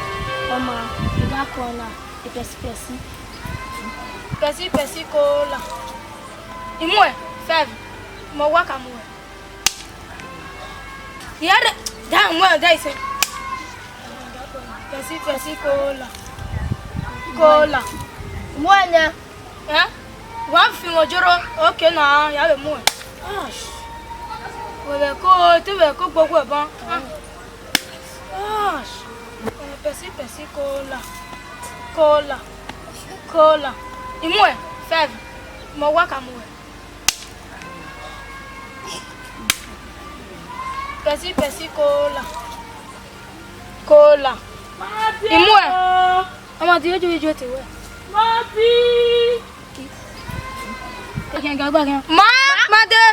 ọma, ida kọna, ipẹsi pẹsi. Pẹsi pẹsi kola. Imue, five. Mọ wa ka mu wẹ. Yare, da mu wẹ da ise. Pẹsi pẹsi kola. Kola. Mu wẹ nya. Eh? Wa fi wọn joro, okay na, ya vbe mu ẹ. Ash. Wẹ vbe ko, te vbe ko gbogbo ẹban. Ash. Pẹsi pẹsi kola. Kola. Kola. Imue, five. Mọ wa ka mu ẹ. Pẹsi pẹsi kola. Kola. Imue. Ọmọ ti ojú ojú ti wẹ. Mọbi. Kẹkẹ ga gba kẹkẹ. Ma, ma de.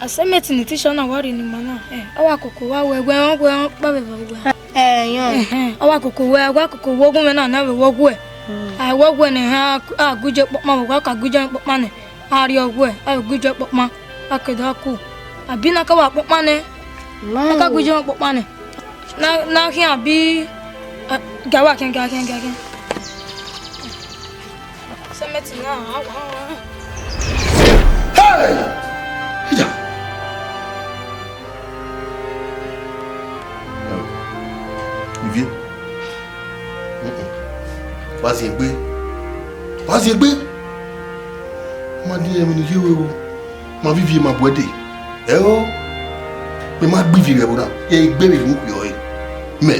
Assignment ni teacher na wa rhie ne ima na, eh, ọ wa koko wa wẹ, wẹ, wẹ, kpa vbe vbe wẹ. Eh, yọ. Eh, eh, ọ wa koko wẹ, wa koko wẹ, ogun mwẹ na, na vbe wẹ ọgwẹ. Hmm. A wẹ ọgwẹ nẹ, ha, a gu je kpọkpa, wa ka gu je kpọkpa nẹ. A rrie ọghuẹ, a vbe gu ijo kpọkpan, a ke da ku. Abi na ka wa kpọkpan nẹ, a ka gu ijo kpọkpan nẹ. Na, na khian abi, eh, ga wa khian, ga khian, ga khian. Sẹmẹti na, a wa, a wa. Hey! Ija! Ivie. Mm-mm. Wa ziengbe. Wa ziengbe. Ma di ẹmwẹ ne I ye ruẹ o. Ma vbe ivie ma bu ẹdẹ. Ẹo. Mẹ ma gbe ivie vbe ẹvbo na. Ẹ i gbe vbe ivie ukpia ọre. Mẹ.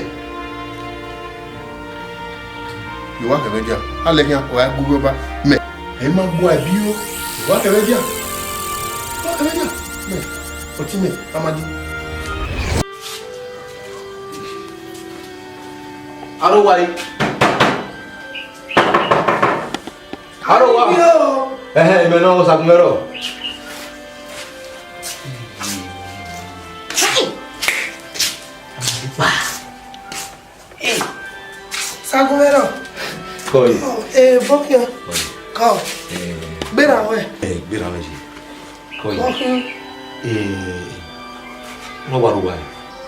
Ẹ wa kẹmwẹ dia. Alẹ khian, ọ gha gu uwu ọba. Mẹ. Ẹ ma gua ẹbi o. Ẹ wa kẹmwẹ dia. Ẹ wa kẹmwẹ dia. Mẹ. Ọtẹn mẹ, Amadi. Aro wa yi. Aro wa. Yo. Ẹhẹn, imẹ nọ, Osagunmwẹrọ. Hey! Osagunmwẹrọ. Kọ yi. Ọ, eh, bọkian. Kọ yi. Kọ. Eh. Gbera wẹ. Eh, gbera wẹ yi. Kọ yi. Ọhun. Eh, mọ wa ro wa yi.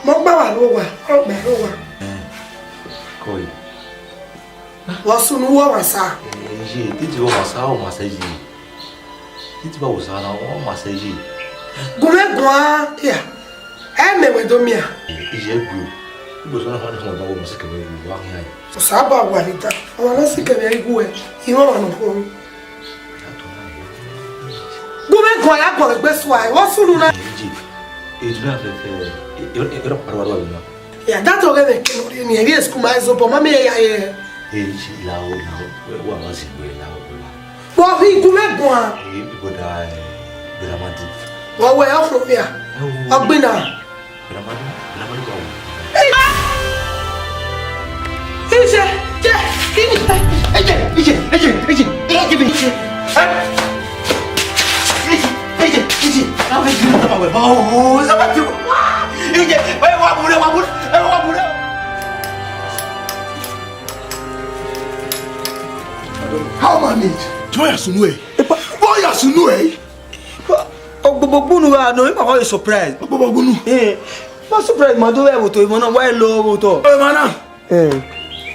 Mọ gba wa ro wa, ọ gba ro wa. Eh, kọ yi. Vbọ sunu wọ wa sa? Eh, iye, titi wọ ma sa, ọ ma sẹ yi. Titi ba wo sa na, ọ ma sẹ yi. Gu mwẹ guan, ya. Ẹ mẹ wẹ do mia. Eh, iye gu. Igbo sọ na fa ni fun ọba wo ma sẹ kẹmẹ gu wa khian yi. Osa ba wa ni ta. Ọmwa ne ọ sikẹ vbe ẹre igho ẹ, I mwẹ ọmwa ne ọ khuọnmwi. Gu mwẹ guan ya guan egbe sua, vbọ sunu na? Eji, eji na fẹfẹ, e, e, e, e, e, Ya da tọ ghẹ vbe kẹ ne ọ rhie ni, emwi school ma zobọ, ma miẹn ya ye. Eji, lao, lao, wa ma si gbe, lao, lao. Vbọ ghi gu mwẹ guan? E, brother, eh, brother Madi. Vbọ wẹ ọ fo via? Ẹ wo. Ọ gbinna. Ije, je, ije, ije, ije, ije, ije, ije, ije, ije, ije, ije, ije, ije, ije, ije, ije, wa bure, wa bure, wa bure. How manage? Joy asunu e. Epa. Boy asunu e. Ogbogbo gbunu gha nọ, ima wa surprise. Ogbogbo gbunu. Eh, ma surprise ma do vbe otọ emọ na, wa lo vbe otọ. Emọ na. Eh.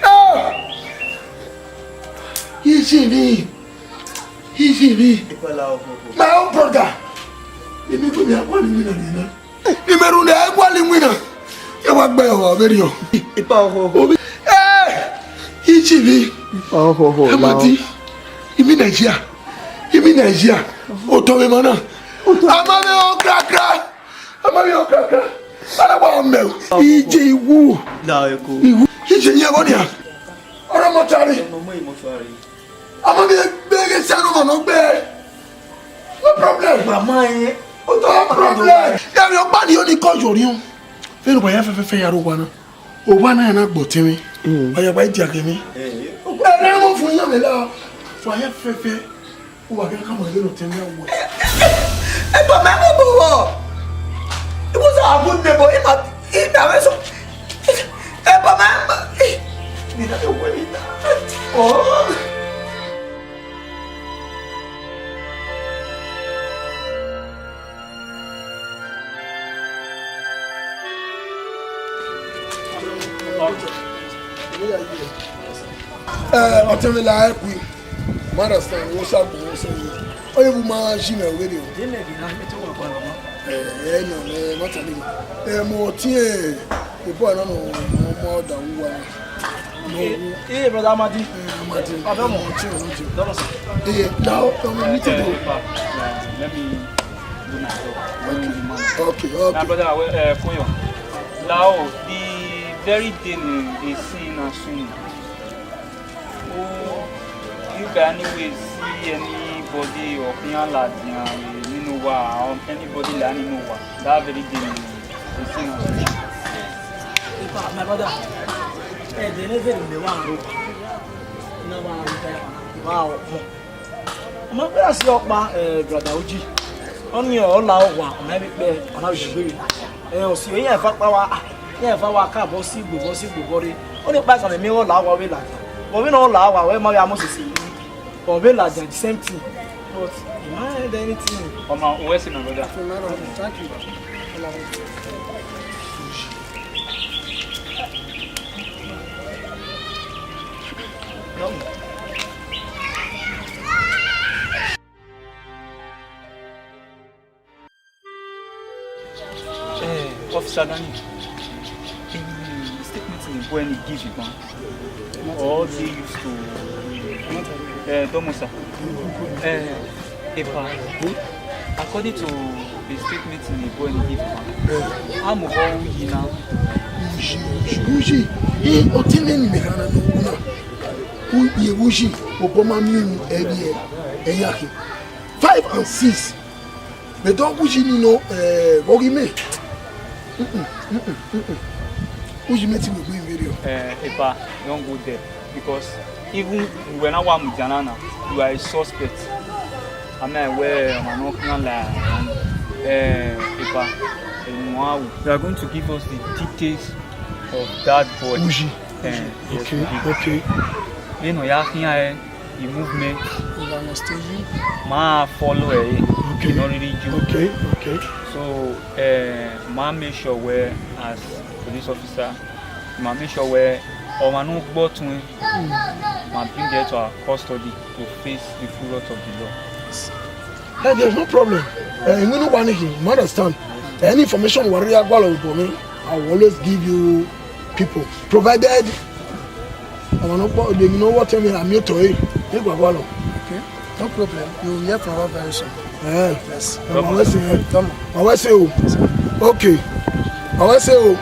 Ah! Easy me. Easy me. My own brother. Emi ko mi akwa ni mina ni na. Ime rhunmwuda ẹguali iwinna, ẹ wa gbe ẹhọ vberriọ. Ipa ọhọhọ. Obi, eh, Ichivbi. Ipa ọhọhọ. Amadi, imi Nigeria, imi Nigeria, otọ vbe emọ na. A ma vbe ọ krakra, a ma vbe ọ krakra. Ara wa mẹ o. Ije iwu. La eko. Iwu. Ije yẹ vọ nia. Ọrọ mọtuari. Ọmọ mi egbe ghe sẹ ne ọmọ nọ gbe. No problem. Mama yẹn. No problem. Ẹmwẹ ọgba ni oni kọ yori un. Vbene uwa ya fẹfẹfẹ ya rre owa na. Owa na ya na gbe ọtẹn mwẹ. Mm. Wa ya gba dia kẹ mwẹ. Eh. Ẹrẹ mo fun iyan mwẹ la. Wa ya fẹfẹ. Uwa kẹ ka ma ye ọtẹn mwẹ wẹ. Ẹ bọ mẹ mo bo wọ. Iwuza agun ne bo ima ima wẹ so. Ẹ bọ mẹ. Mi na de wẹ ni na. Oh. Eh, ọtẹn mwẹ la ẹ kui. Ma understand, wo sa gbọn, wo sa yi. Oye, bu ma ji mẹ wẹ de o. Ẹ, ẹ, nọ, ẹ, ma tẹle. Ẹ, mo tie, ebo na nọ, mo, mo da wu wa. Mo wu. Hey, brother Amadi. Ẹ, Amadi. Abẹ́ mọ̀. Mo tie, mo tie. Dọ́nà sir. Ẹ, now, ẹ, mo meet you. Let me do my job. Okay. Okay, okay. My brother, uh, Koyo. Now, the very day ni, ni sin na sun. Oh, you can anyway see anybody or can like, uh, you know, uh, anybody like, you know, uh, that very day, you see, uh, in fact, my brother, eh, they never really want to. No one retire. Wow. Ọ ma gbe ra si ọkpa, eh, brother Uji. Ọni ọ la owa, ọ ma vbe kpẹ, ọ na vbe gbe. Eh, ọ si, iran eva kpa wa, ah, iran eva wa ka bọ si igbo, bọ si igbo, bọ rre. Ọni kpa kan mẹ ọ la owa, ọ vbe ladian. But vbene ọ la owa, wẹ ma vbe amo sisi. Ọ vbe ladian, the same thing. But, ima, Anything. Ọma, uwẹ sẹ, my brother. Thank you. Eh, Officer Daniel, the statement the boy ni give, man, all dey used to, eh, Domo, sir. Eh, Epa, according to the statement the boy ni give, man, a mu vbe uyi na. Uyi, uyi, uyi. Eh, ọtẹn mwẹ ne imẹ gha na nọ na. Uyi, uyi, obọ ma miẹn unu ẹvbiẹ, ẹyakhin. Five and six. Mẹ dọ uyi ni nọ, eh, vbe ọ ghi mẹ. Mm-mm, mm-mm, mm-mm. Uyi mẹ ti mu egbe vberriọ. Eh, Epa, don't go there, because even uwẹ na wa mudia na na, you are a suspect. A ma wẹ ọmwa ne ọ khian la, eh, Epa, emu a wu. You are going to give us the details of that boy. Uyi. Eh, yes, okay, Uyi. Okay. Vbene ọ ya khian ẹre, the movement, ma follow ẹre, okay, nọ rhirhi yo. Okay, okay. So, eh, ma make sure wẹ, as police officer, ma make sure wẹ ọmwa ne ọ gbe ọtuẹn, ma bring her to our custody to face the full wrath of the law. Eh, there's no problem. Eh, iwinna uwa ni khin, you understand? Any information wa rhirhi gualọ vbe obọ mwẹ, I will always give you people, provided ọmwa ne ọ kpọ, emwi ne ọ vbe ọtẹn mwẹ, a miẹn otọ ẹre, I gua gualọ. Okay, no problem. You will hear from us very soon. Eh. Yes. Ọmwa wẹ sẹ, eh? Come on. Ọmwa wẹ sẹ o. Okay. Ọmwa wẹ sẹ o.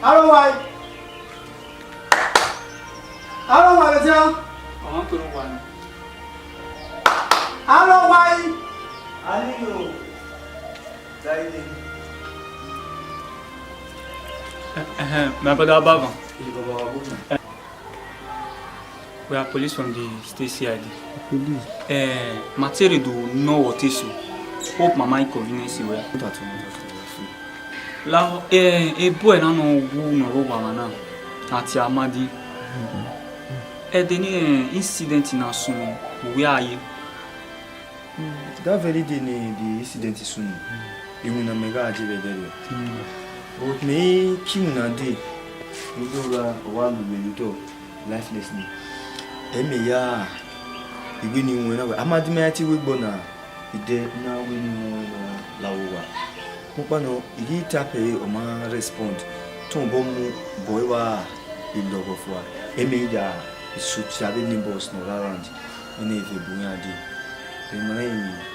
Aro wa yi. Aro wa yi, tia. Ọmọ tó ló wà ní. Aro wa yi. A ní yòó. Ẹhẹn, my brother Abavan. We are police from the state C I D. Police. Eh, ma te rre do nọ wẹ ọtẹn eso. Hope ma ma inconvenience wẹ. La, eh, e boy na nọ wu nọ rre owa na, a tie Amadi. Ẹdẹ ni, eh, incident na sunu, uwẹ a ye? Mm, that very day ni the incident sunu, iwinna mẹ gha je vbe ẹdẹrriọ. Mm. But mẹ i ke iwinna dee, ne ọ do gha, ọ wa lule ne otọ lifeless ni. Ẹ mẹ ya, iwinna iwinna wẹ, Amadi ma ya tie wẹ egbe na, idẹ na wẹ ne ọ la vbe owa. Ọkpa nọ, I ghi tap ẹre, ọ ma respond. Tọn obọ mu bọ evba, I lọghọ fua. Ẹ mẹ ya, I shoot avbe neighbors nọ rre around. Ẹn, eve bu iran dee. Emwa na i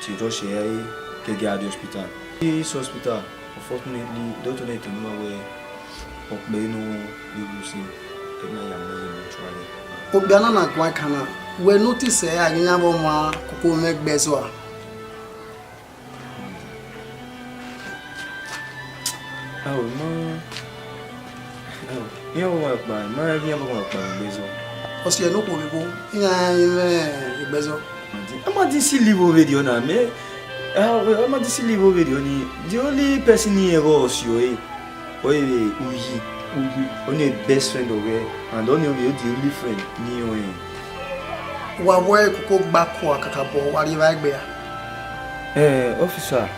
tie rush ẹre ke ẹe gha rrie hospital. This hospital, unfortunately, doctor na tama ima wẹẹ ọ kpẹre ne ọ vbe ghe usin, ẹre a ya mu ẹre mortuary. Okpia na na guan ẹkan na, wẹ notice ẹre a ghi yan vbe ọmwa koko mwẹ gbe ẹzọ a? Ao, ma, ao, iran vbe ọmwa kpa, ma rẹn iran vbe ọmwa kpa vbe egbe ẹzọ. Ọ si ẹre ne okhuo vbe igho, iran i mwẹ egbe ẹzọ. Amadi si live over there na, mẹ, ao, Amadi si live over there ni, the only person ne irẹn ghe ọ si ọre, ọre Uyi. Uyi. Ọni best friend ọghẹ, and ọni ọvbe the only friend ne irẹn. Wa wẹ koko gba kua kakabọ, wa rri evbare gbe ra? Eh, officer,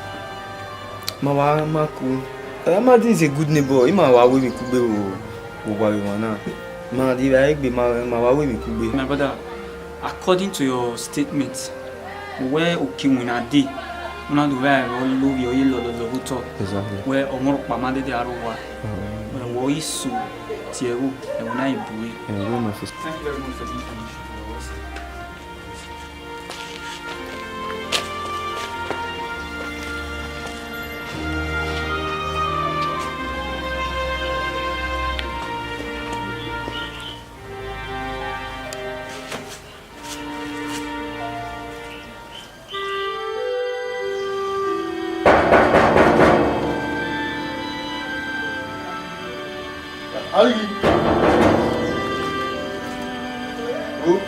ma wa ma ku. Eh, Amadi is a good neighbor, ima wa ru emwi kugbe vbe, vbe owa vbe emwa na. Ma rri evbare gbe, ma, ma wa ru emwi kugbe. My brother, according to your statement, wẹ uki winna dee, u na do vbe aro lovbiẹ, ọ ye lọlọlọ vbe otọ. Exactly. Wẹ ọmọ rhọkpa ma dede aro owa. Mm. Wẹ wẹ ọ i su tie ẹvbo, ẹvbo na i bu ẹre. Eh, very much. Thank you very much for the information. Ayi. O.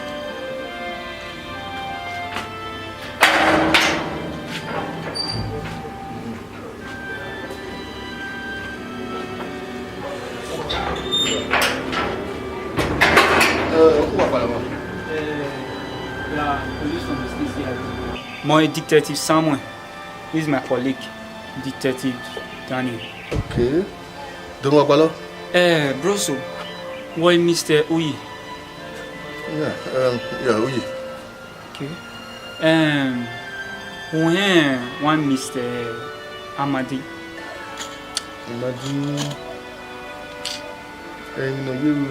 My Detective Samuel. This is my colleague, Detective Daniel. Okay. Don't worry, Balo. Eh, bro, so, why Mister Uyi? Yeah, um, yeah, Uyi. Okay. Um, who him one Mister Amadi? Amadi. Ẹmwẹ ne ọ ye ru,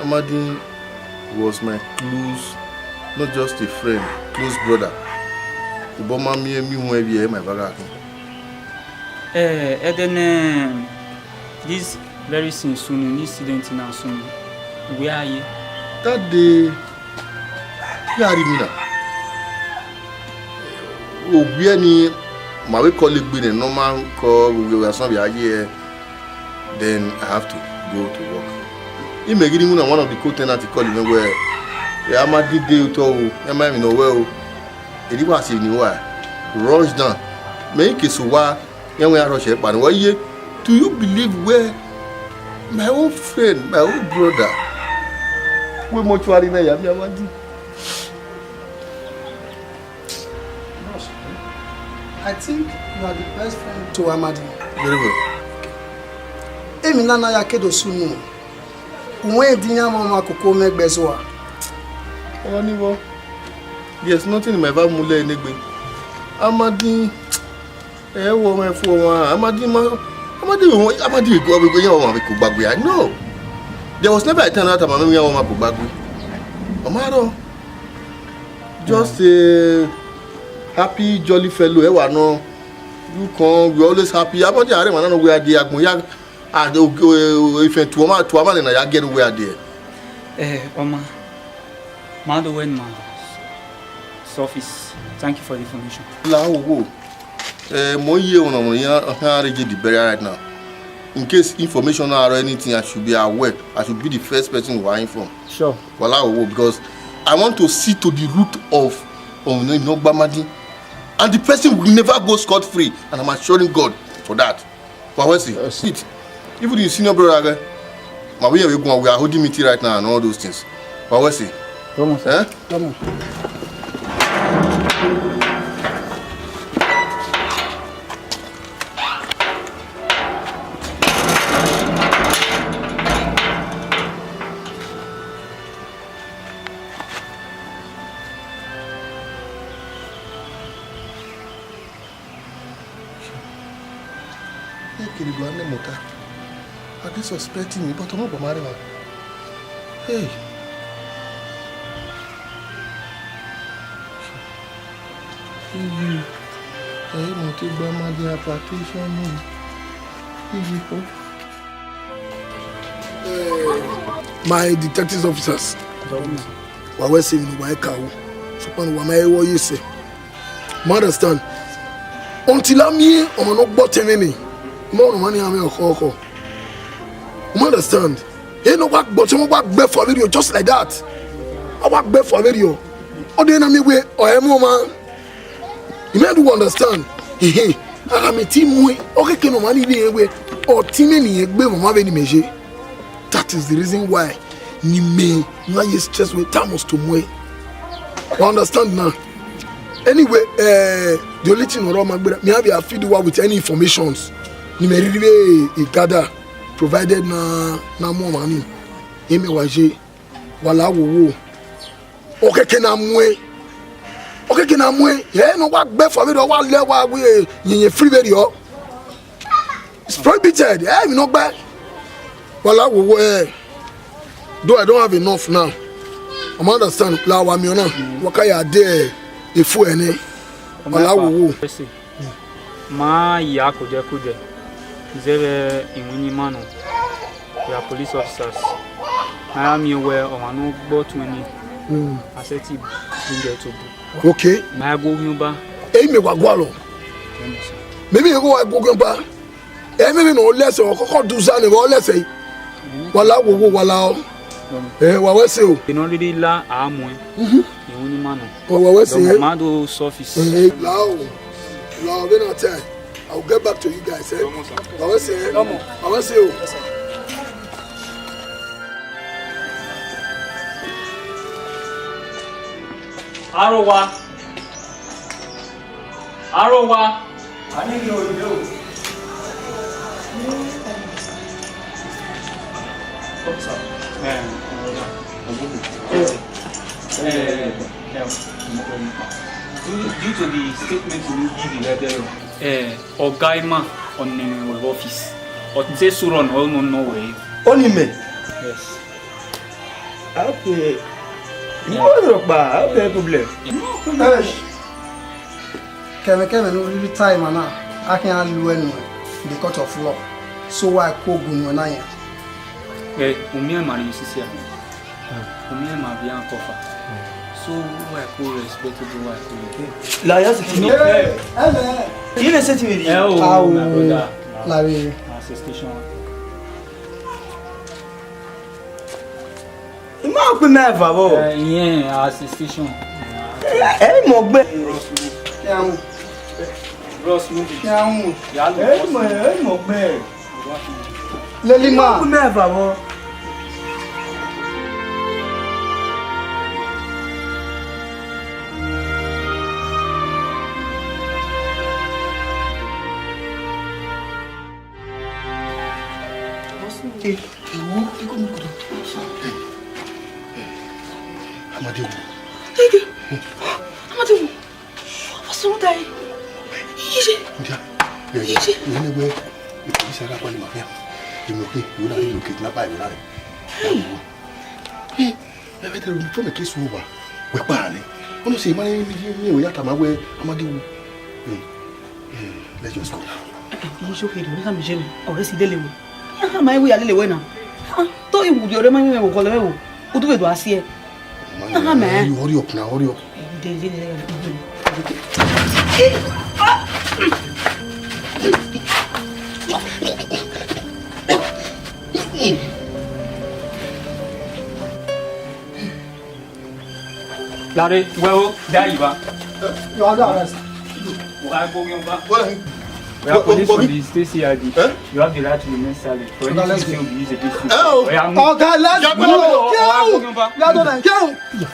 Amadi was my close, not just a friend, close brother. Obọ ma miẹn emwi uhunmwu ẹvbo ẹre ma eva gha khin. Eh, ẹdẹ ne this very thing sunu, ne incident na sunu, wẹ a ye? That day, iran rhie emwi na. Owiẹ ni, ma vbe call egbe nẹ, normal call, we were somewhere here, then I have to go to work. Imẹ ghi rhie emwi na, one of the co-tenant call mwẹ wẹẹ, "Ẹ, Amadi dee otọ o, ẹ ma emwi ne ọ wẹ o." Erriọ wa sẹ ne uwa rush down. Mẹ i ke sẹ uwa, iran wẹ iran rush ẹkpa ne uwa ye. Do you believe where my own friend, my own brother, wẹ mortuary na ya miẹn Amadi? Bros, I think you are the best friend to Amadi. Very well. Emwi na na ya ke do sunu. Uwẹ di iran mwẹ ọmwa koko mẹ gbe zua. Ọmwa ni vbọ, there's nothing in my va mu lẹ enegbe. Amadi, ẹ wọ mwẹ fu ọmwa, Amadi ma, Amadi wẹ, Amadi wẹ, wẹ, wẹ, iran ọmwa vbe kugba gbe, I know. There was never a time that Amadi iran ọmwa kugba gbe. Ọ ma rọ. Just a happy, jolly fellow, ẹ wa nọ. You come, we always happy. Amadi a rre emwa na nọ wẹ a die agbọn ya. And o- o- o- if you to ma to ma na ya get where there. Eh, Oma, ma do wẹ ma surface. Thank you for the information. La wo wo. Eh, mo ye one of the, uh, ready the burial right now. In case information or anything, I should be aware. I should be the first person who I inform. Sure. Wala wo wo, because I want to see to the root of, of no, no Gbamadi. And the person will never go scot-free, and I'm assuring God for that. Wa wẹ sẹ. Yes. Sit. Even the senior brother, eh, ma we we go, we are holding meeting right now and all those things. Wa wẹ sẹ. Come on, sir. Eh? Come on. Ekene do a nẹ mota. I dey suspect me, but ọmọ ọgbọ ma rre wa. Hey. Iye, ẹ mọ te gba ma di hypertension ni. Iye ko. My detective officers, wa wẹ sẹ emwi ne uwa ka ru, sokpan ne uwa ma he ru ọye sẹ. You understand? Until a miẹn ọmwa ne ọ gbe ọtẹn mwẹ nii, mẹ ọmwa ne iran mwẹ ọkhọkhọ. You understand? Ẹ ne ọ wa gbe ọtẹn mwẹ, ọ wa gbe ẹfua vberriọ just like that. Ọ wa gbe ẹfua vberriọ. Ọ de na miẹn wẹ ọ i mu ọmwa. You may do understand. Ehe. Ara mẹ te muẹn, ọ khẹke ne ọmwa ni rhie wẹ, ọtẹn mwẹ ne irẹn gbe mwẹ ọmwa vbene imẹ ye. That is the reason why ne imẹ na ye stress wẹ te a must to muẹn. You understand now? Anyway, eh, the only thing ọrọ ma gbera, me have a feed wa with any informations. Ne imẹ rhirhi vbe gather, provided na, na mu ọmwa ni. Imẹ wa ye, wa la wo wo. Ọ khẹke na muẹn. Ọ khẹke na muẹn. Ẹ ne ọ wa gbe ẹfua vberriọ, ọ wa lẹ wa wẹ yẹnyẹn free vberriọ. It's prohibited. Ẹ, emwi ne ọ gbe. Wa la wo wo, eh. Though I don't have enough now. I understand. La wa miẹn ọna. Wa ka ya de, eh, efu ẹnẹ. Wa la wo wo. Ma ya kudẹkudẹ, zẹvbe iwinna ima nọ, we are police officers. Ma ya miẹn wẹ ọmwa ne ọ gbe ọtẹn ni, a sẹtin bring ẹre to book. Okay. Ma ya gu oghian ọba. Eyi mẹ wa gualọ. Mẹ vbe ghe wa gu oghian ọba. Ẹ mẹ vbe ne ọ lẹsẹ, ọ kọkọ du za ne ọ lẹsẹ. Wa la wo wo, wa la ọ. Ẹ, wa wẹ sẹ o. Enọ rhirhi la a muẹn. Iwinna ima nọ. Wa wẹ sẹ. Ma do surface. Ẹ, la o. La o, vbene ọ tae. I will get back to you guys, eh? Wa wẹ sẹ. Wa wẹ sẹ o. Arowa. Arowa. A ni rhie ore o. What's up? Eh, eh, eh, due, due to the statement you give in that, eh, Oga Emma, ọ nọ mwẹ vbe office. Ọ te suro nọ, ọ nọ nọ wẹ. Ọni mẹ? Yes. Okay. No problem. No problem. Kẹmwẹkẹmwẹ ne u rhirhi ta ima na, a khian lu ẹe nuẹn in the court of law. So wa ku ogun nuẹn na yan. Eh, u miẹn ma rhie sisi a. U miẹn ma vbe iran kọfa. So wa ku respectable wa ku. La ya siki. No, eh, eh, eh. Kí lè ṣe ti mi rí? Ẹ o, my brother. Larry. Assistation. I ma kpe mẹ eva vbọ. Eh, yeah, assistation. Ẹ, ẹ mọ gbẹ. Bros movie. Ya lo. Ẹ mọ, ẹ mọ gbẹ. Leli ma. I ma kpe mẹ eva vbọ. Amadi wo. Amadi wo. What's wrong, Daddy? Iye. Ndia. Iye. Iye ne we. Ipolisi a gha kpali ma khian. Imo ke, iwẹ na relocate na ba iwẹ na re. Hey. Hey. Ẹ vbe te ru fo mẹ ke su owa, wẹ kpa nẹ. Ọ nọ sẹ, ma rẹn miẹn wẹ ya tama wẹ Amadi wu. Hmm. Hmm. Let's just go now. Iye so kherhe, ọ na mi je mi, ọ rẹ si lele wẹ. Aha, ma wẹ ya lele wẹ na. Ah, to iwu di ọre ma mi wẹ kọlọ wẹ o. U du vbe do a si ẹe. Aha, man. You hurry up now, hurry up. Larry, wẹ o, da yi ba. You are under arrest. Wa ko yan ba. Go ahead. We are police from the state C I D. Eh? You have the right to remain silent. For anything you say will be used against you. Eh, oh. Oya, move. Oga, let's go. Wa ko yan ba. Let's go.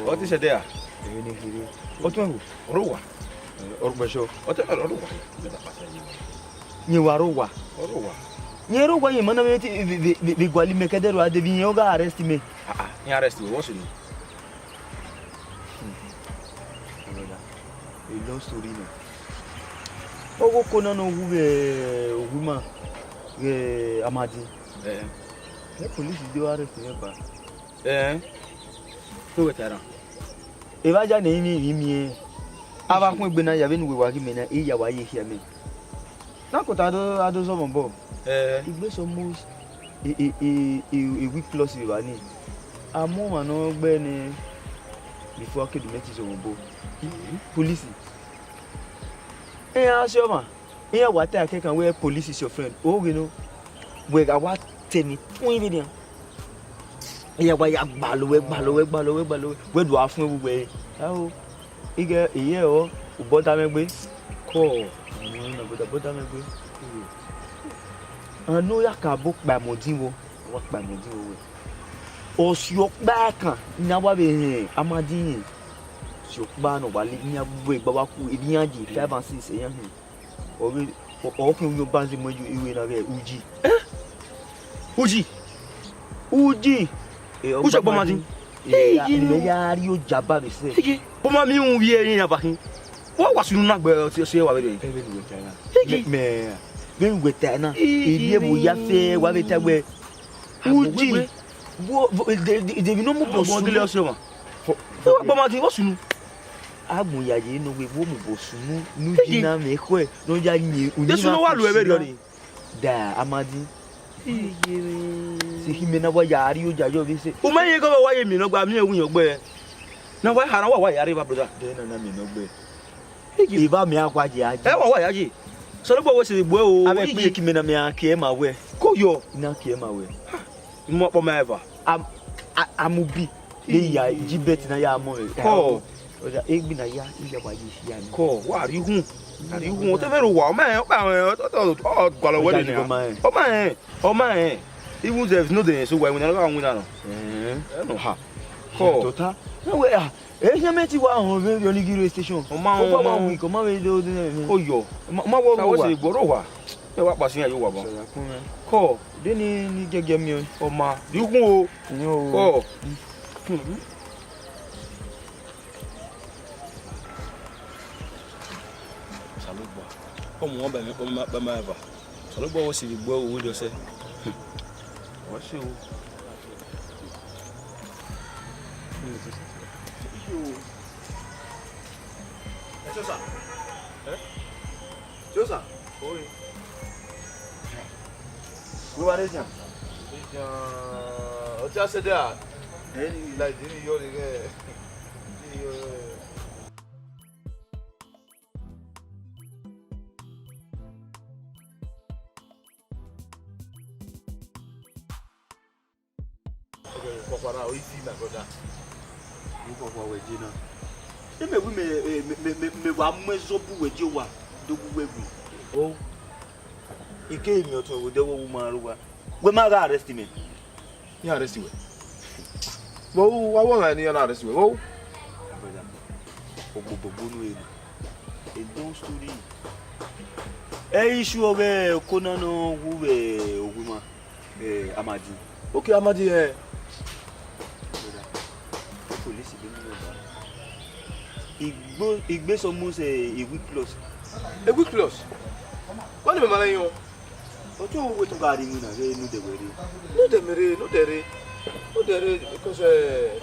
Ọ te sẹ ẹdẹ ra? Ọ tuẹn hu? Ọ rre owa. Ọ rre owa. Yẹn wa rre owa. Ọ rre owa. Yẹn rre owa, yẹn ma na vbe, vbe, vbe, vbe gualọ imẹ ke ẹdẹ rua dee, vbe irẹn ọ gha arrest mẹ. Ah, ah, iran arrest wẹ, what's your name? Hmm. Brother, a long story nọ. Ọghe oko na ne ọ wu vbe owa ima, vbe Amadi. Eh. Ẹ police do arrest mwẹ ba. Eh. Kpe wẹ ta ra. Evba dia ne I miẹn, I miẹn. A vbe khuẹn egbe na ya vbene uwẹ wa ghi mẹ na, I ya wa ye khian mẹ. Na kota a do, a do zọ mwẹ obọ. Eh. I gbe sẹ almost a, a, a, a, a week plus vbe evba nii. A mu ọmwa ne ọ gbe nẹ before a ke do mẹ te zọ mwẹ obọ. Mhm. Police. Iran si ọmwa, iran wa ta ẹkẹkan wẹ police is your friend. O ghe nọ, wẹ gha wa tẹ emwi tuẹn vbe nian. Iran wa ya gbalọ wẹ, gbalọ wẹ, gbalọ wẹ, gbalọ wẹ. Wẹ do a fuẹn vbe uwẹ. Ao, ighẹ, iye ọ, u bọda mwẹ egbe. Kọ, ọ nọ, bọda, bọda mwẹ egbe. Anu ya ka bo kpaemọ din vbo, ọ wa kpaemọ din vbo wẹ. Ọ si ọkpa kan ne a wa vbe hẹn Amadi rẹn. Si ọkpa ne ọ wa le, iran vbe gba wa ku, emwi iran ye five and six, iran hin. Ọ vbe, ọ, ọ khin uyọnba nzẹ mu iwe na ghẹ Uji. Eh? Uji? Uji. Eh, Uji ọkpa Amadi. Eya, mẹ ya rri oja ba vbe sẹ. Eye. Bọ ma miẹn uhunmwu vbiẹ ẹre iran ba khin. Wa wa sunu na gbe ọtẹn wa vbe rre. Ẹ vbene uwẹ ta na. Eye. Mẹ, mẹ, vbene uwẹ ta na. Eye. Erriọ vbe ya fẹ wa vbe ta wẹ. Uji. Vbọ, vbọ, de, de, de, vbene ọ mu bọ sunu. Ọgele ọse ọmwa. Fọ, fọ, wa gba ma khin, wa sunu. Agbọn ya ye nọ wẹ, vbọ mu bọ sunu, ne uji na mwẹ ekhọe, ne ọ ya yin. De sunu wa lu ẹvbe rriọ ni. Da, Amadi. Iye. Se khin mẹ na wa ya rri oja yọ vbe sẹ. U ma rẹn ighẹ ọ wa ye miẹn nọ gba miẹn wu yan ọgbẹe. Na wa hana wa wa ya rre evba, brother. De na na miẹn nọ gbe. Iye. Evba mẹ a wa ye a ye. Ẹ wa wa ya ye. Osanobua wẹ sẹ vbe gbe o. Avbe ekpẹn ye khin mẹ na mẹ a kie ma wẹ. Ko yọ. I na kie ma wẹ. Mu ọkpọ ma eva. Am-, a-, amubi. Ne ya ji bet na ya mọ. Ko. Oda, egbe na ya, iya wa ye hia ni. Ko, wa rhie uhunmwu. Wa rhie uhunmwu. Ọ te vbe rre owa, ọ ma rẹn, ọ ma rẹn, ọ, ọ, ọ, ọ gualọ wẹ. Oda ni, nena. Ọ ma rẹn, ọ ma rẹn. Even if no dey so wa winna, ọ gha winna nọ. Eh. Ẹ nọ ha. Ko. Tota. No way, ah. Eh, hia mẹ ti wa họn vbe, vbe Onigiri station. Ọ ma họn. Ọ ma wẹ, ọ ma vbe do, do, do. Ko yọ. Ma, ma wọ. Sa wẹ owa. Se gbọrọ owa. Ẹ wa kpasi iran ye owa ban. Sọya kun mẹ. Ko. De ni, ni gẹgẹ miẹn. Ọ ma. Rhie uhunmwu o. Iyo. Ko. Osanobua, ọ mu ọmwa ba mwẹ, ba ma, ba ma eva. Osanobua wẹ sẹ vbe gbe ọghe owa sẹ. Wẹ sẹ o. Iyo. Ẹ, Tiosa. Ẹ? Tiosa. Oi. Wẹ wa rre Ezian? Ezian, ọ te a sẹ dẹ a? Ẹ, ni la idi ni yọ rre ghẹ. Ni yọ rre. Ọkpọkpa na, ọ easy, my brother. Ọkpọkpa wẹ je na. Imẹ wi mẹ, eh, mẹ, mẹ, mẹ, mẹ wa mu ẹzọ bu wẹ je owa, do gu wẹ gu. O, I keghi miẹn ọtuẹn vbe odẹ vbe owa ma rre owa. Wẹ ma gha arrest mẹ. Iran arrest wẹ. Vbe u wa wọ ọmwa ne iran na arrest wẹ? Vbe u? Brother, ogbobogbo nu ere. A long story. Ẹ i sure ọghe oko na nọ wu vbe owu ima, eh, Amadi. Okay, Amadi, eh. Brother, police be mu ba. Igbo, igbe is almost, eh, a week plus. A week plus? Wẹ ne mẹ ma na yọn? Ọtẹn uwẹ te u gha rre iwinna ghe ne odẹ wẹ rre? Ne odẹ mẹ rre, ne odẹ rre. Ne odẹ rre, because, eh,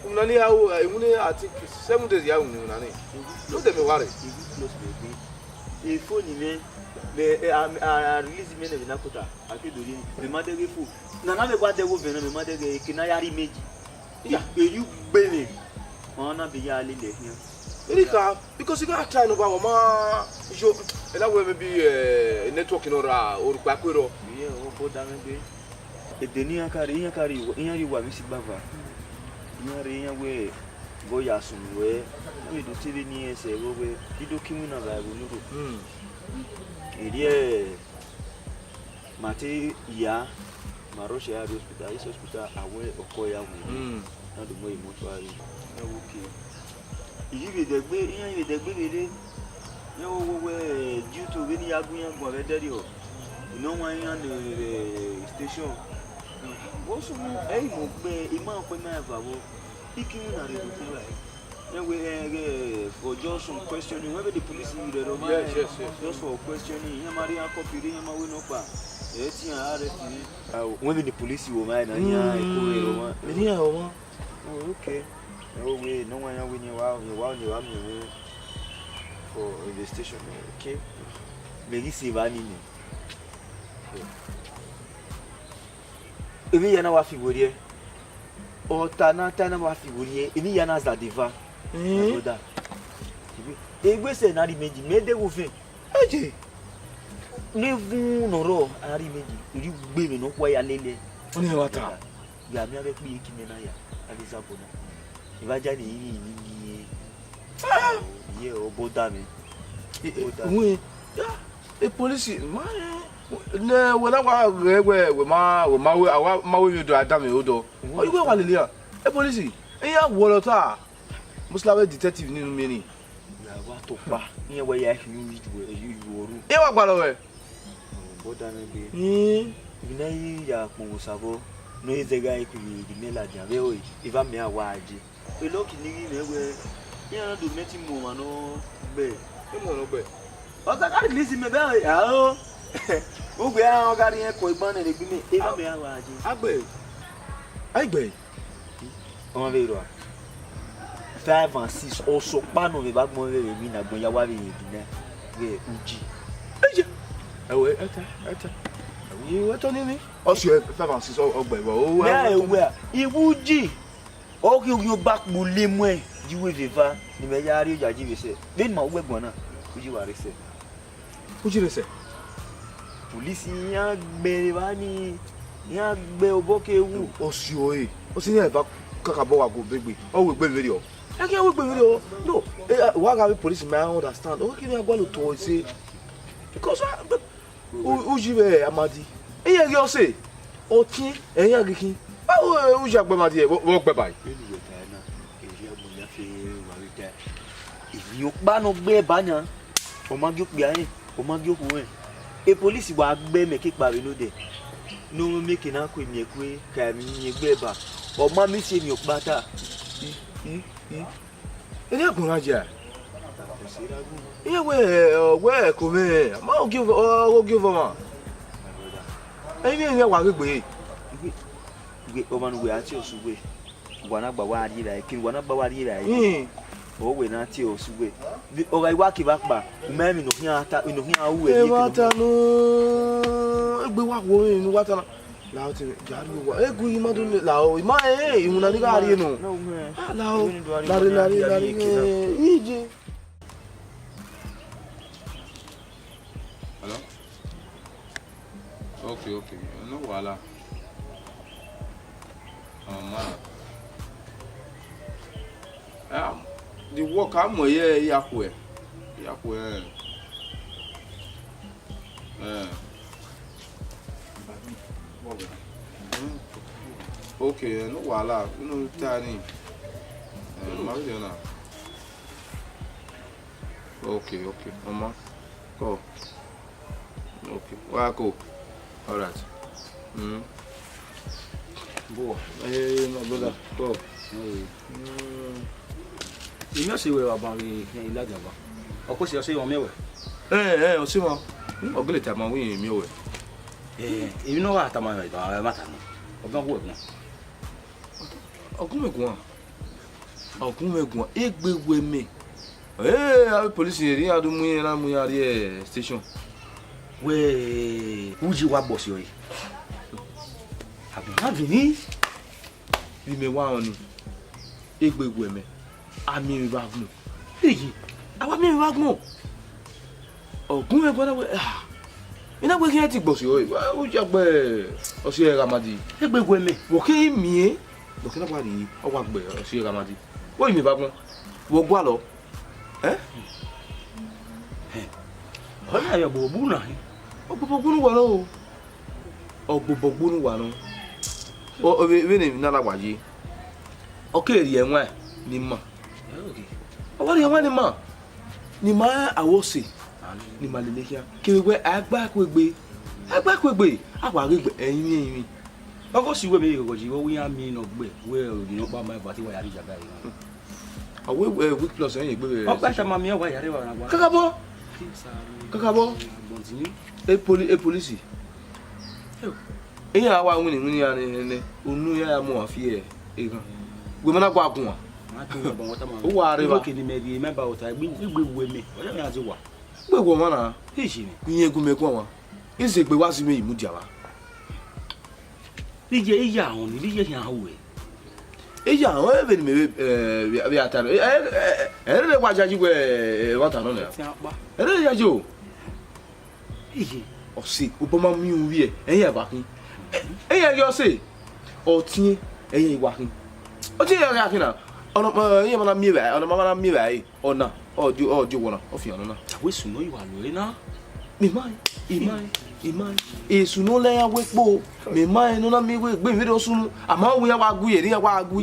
iwinna ni ya ru, eh, iwinna, I think, seven days ya ru ne iwinna ni. Ne odẹ mẹ wa rre. Iwu close mẹ gbe. Phone mwẹ, mẹ, eh, a, a, a release mẹ nẹ vbe na kota, a ke do rhie, mẹ ma dẹghe phone. Nana mẹ wa dẹghe ovẹn na, mẹ ma dẹghe, eke na ya rre image. Iya. Eri ugbe mwẹ, ọ na be ya lele khian. Erika, because you gotta try no ba wọ ma yo, ena wẹ maybe, eh, network nọ ra, orukpa kue rọ. Iye, o ko da mwẹ gbe. Ede ne iran ka rre, iran ka rre, iran rre uwa vbe isi gbava. Iran rre, iran wẹ, vbe ọ ya sunu wẹ, na vbe do te vbene iran sẹ vbe wẹ, I do ke iwinna vbe ẹvbo nurho. Hmm. Erriọ, ma te ya, ma rush ya rrie hospital, isi hospital, a wẹ ọkọ ya wu. Hmm. Na do mu ẹre mortuary. Ẹ wo ke. I ghi vbe dẹgbe, iran vbe dẹgbe vbe rre. Iran wo wẹ, due to vbene I ya gu iran guan vbe ẹdẹrriọ, I nọ wan iran ne vbe station. Vbe ọ sunu, ẹ i mu gbe, I ma kpe ma eva vbọ. I ke iwinna rre do khuan rae. Iran wẹ, eh, eh, for just some questioning. Wẹ vbe the police rre rọ ma. Yes, yes, yes. Just for questioning. Iran ma rhie iran copy rre, iran ma wẹ nọkpa. Ẹ te iran arrest rre. Ah, wẹ vbe the police wo ma na, iran eko rre rọ ma. Vbe iran rọ ma. Oh, okay. Ẹ wo wẹ, nọ wan iran wẹ ne wa, wa, wa miẹn mwẹ for investigation. Okay. Mẹ ghi sẹ evba ni nẹ. Emwi hia na wa fi werriẹ. Ọta na ta na wa fi werriẹ. Emwi hia na zẹ deva. Eh? My brother. Egbe, egbe sẹ na rhie imẹ ji, mẹ dẹghe ovẹn. Eje. Ne evun nọ rrọọ, a rhie imẹ ji. Erriọ ugbe mwẹ ne ọ khuẹ ya lele. Ọni ẹmwata. Ya miẹn avbe ẹkpẹn iyeke imẹ na ya, a ghi zẹ obọ na. Evba dia ne I rinmwian rinmwian. Ah! Iye, ọ bother me. E, e, Bother me. Wẹ, ya, e police, ma, eh, ne wẹ na wa ghẹ wẹ, wẹ ma, wẹ ma wẹ, a wa ma wẹ vbe odọ, a dan mwẹ odọ. Wẹ Ọ, iwẹ wa understand? Lele iran. E police, iran wọlọ ta. Musla vbe detective ni unu miẹn ni. Ya wa tokpa, iran wẹ ya khin yu yu yu oru. Iran wa gbalọ wẹ. Bother me gbe. Hmm. Ibi na i ya kpọnmwẹ Osa vbọ. Ne ọ zẹgha eku vbe ne ladian vbe ẹre, eva mẹ a wa je. Elọki ne I ghi mwẹ wẹẹ, iran na do mẹ te mu ọmwa nọ gbẹ. Emu nọ gbẹ. Ọ ta ka release mẹ bẹghe aro. Ugbẹ iran ọ gha rhie ẹko egban nẹ ne egbe mẹ, eva mẹ a wa je. Agbẹ. Agbẹ. Ọmwa vbe rua. Five and six, ọsọkpa nọ vbe vbe agbọn vbe emwi ne agbọn ya wa vbe emwi na vbe uji. Eje. Ẹwẹ, ẹta, ẹta. Ẹwẹ, ẹta ni ni. Ọ si five and six, ọ, ọ gbẹ vbọ. O, Mẹ ẹwẹ, ẹwẹ, iwu uji. Ọ ghi, ọ ghi ọgba kpule muẹn, yi wẹ vbe eva, ne imẹ ya rrie oyayi vbe sẹ. Vbene ima ru ẹguan na, uji wa rre sẹ. Uji rre sẹ? Police iran gbe evba ni, iran gbe obọ ke wu. Ọ si ọre, ọ si iran eva kakabọ wa gu obọ egbe, ọ wegbe vberriọ. A khian wegbe vberriọ. No, eh, wa gha vbe police ma understand. Ọ kiri a gualọ otọ ẹse. Because, ah, u-, uji vbe Amadi. Iran ghi ọse. Ọtiẹn, ẹre iran ghi khin. Báwo, eh, uji a gbe Amadi, vbọ, vbọ gbe ba? Vbene uwẹ ta na, erriọ agbọn ya fe wa vbe ta. Emwi ọkpa ne ọ gbe ba yan, ọ ma gie okpia rẹn, ọ ma gie okhuo rẹn. E police wa gbe mẹ ke kpa vbe nodẹ. Ne ọ mieke na ku emiẹn kue, ka emwi miẹn gbe ba. Ọ ma miẹn si emwi ọkpa ta. I, i, i. Erriọ agbọn na ya. Iran wẹ, ọ wẹ ẹko mwẹ, ma ogie ovọ, ọ ogie ovọ mwa. Ẹmwẹ iran wa ghe gbe. Wẹ, ọmwa ne uwẹ a tie ọse uwẹ, uwa na gba wa rrie rae, kene uwa na gba wa rrie rae. Hmm. Ọ wẹ na tie ọse uwẹ. Ọ gha wa kevbe akpa, u ma rẹn emwi ne ọ khian ta, ne ọ khian ru ẹre. Ẹ wa ta nọ, egbe wa khuo emwi ne uwa ta na. Lao te, ja rrie owa. Egu ima do ne, lao, ima, eh, iwinna ni gha rrie nọ. Ah, lao, lare, lare, lare, eh, ije. Hello? Okay, okay. No wahala. Oh, man. Um, the work, I'm here, yeah, yeah. Eh. Mm. Okay, eh, no wahala. You know, tiny. Eh, ma video now. Okay, okay. Mama, go. Okay. Wa go. All right. Mm. Bro. Hey, my brother. Go. Mm. Imẹ ọse wẹ wa ban vbe iladian ba. Ọ kọ si ọse wọn miẹn wẹ. Eh, eh, ọse wọn. Ọ gele tama wẹ miẹn wẹ. Eh, emwi ne ọ gha tama wẹ ba, ẹ ma ta nọ. Ọ bẹ gu ẹguan. Ọ gu mwẹ guan. Ọ gu mwẹ guan. Egbe wẹ mẹ. Eh, avbe police rẹn, iran do mu iran na mu iran rrie station. Wẹ, uyi wa gbọ si ọre. Agbọn na vini. Vbe imẹ wa rọnii, egbe wẹ mẹ, a miẹn emwi vbe agbọn. Eyi, a wa miẹn emwi vbe agbọn. Ọ gu mwẹ guan na wẹ, ah, I na wẹ khian te igbọsi ọre, wa, u ya gbe ọse ẹre gha ma di. Egbe wẹ mẹ. Vbe ọ kere miẹn, vbe ọ kere na wa rhie, ọ wa gbe ọse ẹre gha ma di. Wẹ miẹn vbe agbọn, vbe ọ gualọ. Ẹ? Ọ na yọ gbogbo na hin. Ọ gbogbo ne uwa nọ o. Ọ gbogbo ne uwa nọ. Ọ, ọ, vbe, vbene emwi na la wa ye. Ọ kere rhie ẹwaẹn ne ima. Ọ wa rhie ẹwaẹn ne ima. Ne ima rẹn aro ọse. Ne ima lele khian. Kevbe wẹ a gba ẹko egbe. A gba ẹko egbe. A wa ghe egbe ẹrinmwi ẹrinmwi. Ọghe ọse uwẹ vbe ghọghọ yi, vbe ọ wẹ iran miẹn ne ọ gbe, wẹ orhiọn ọkpa ma eva te wa ya rhie jaba ẹre na. A wẹ, eh, week plus ẹn ye egbe vbe. Ọkpa tama miẹn wa ya rre wa na wa. Kakabọ. Kakabọ. Agbọn din. E poli-, e police. Iran wa winna iwinna iran nene, unu iran ya mu uwa fi eghan. Wẹ ma na gua guan. Ma to wẹ ọbọ wọn tama. U wa rre wa. Igbe kene mẹ rhie, mẹ ba ota, igbe, igbe wẹ mẹ. Ọ ya mẹ a zo wa. Gbe wọ mwa na. Eji ni. Iyen gu mẹ guan mwa. Izegbe wa zi mwẹ yi mudia mwa. Iye, iye ahọn ni, iye khian hu ẹre. Iye ahọn, ẹ vbene mẹ vbe, eh, vbe, vbe a ta nọ. Ẹ, ẹ, ẹ, ẹ rere wa yayi wẹ, eh, ẹmwata nọ nian. Ẹtin akpa. Ẹ rere yayi o. Iye. Ọse, obọ ma miẹn uvbiẹ, ẹ i ya vba khin. Ẹ, ẹ i ya ghe ọse. Ọtiẹn, ẹ i ya wa khin. Ọtiẹn ya gha khin na. Ọna, eh, iye ma na miẹn vbe, ọna ma na miẹn vbe. Ọna, ọ di, ọ di owọ na, ọ fian ọna na. Tavwe sunu ne ọ wa lo ẹre na. Mẹ ma, I ma, I ma, esunu ne ọ lẹ iran wẹ kpo. Mẹ ma, ne ọ na miẹn wẹ egbe vberriọ sunu. A ma wẹ iran wa gu, eri iran wa gu.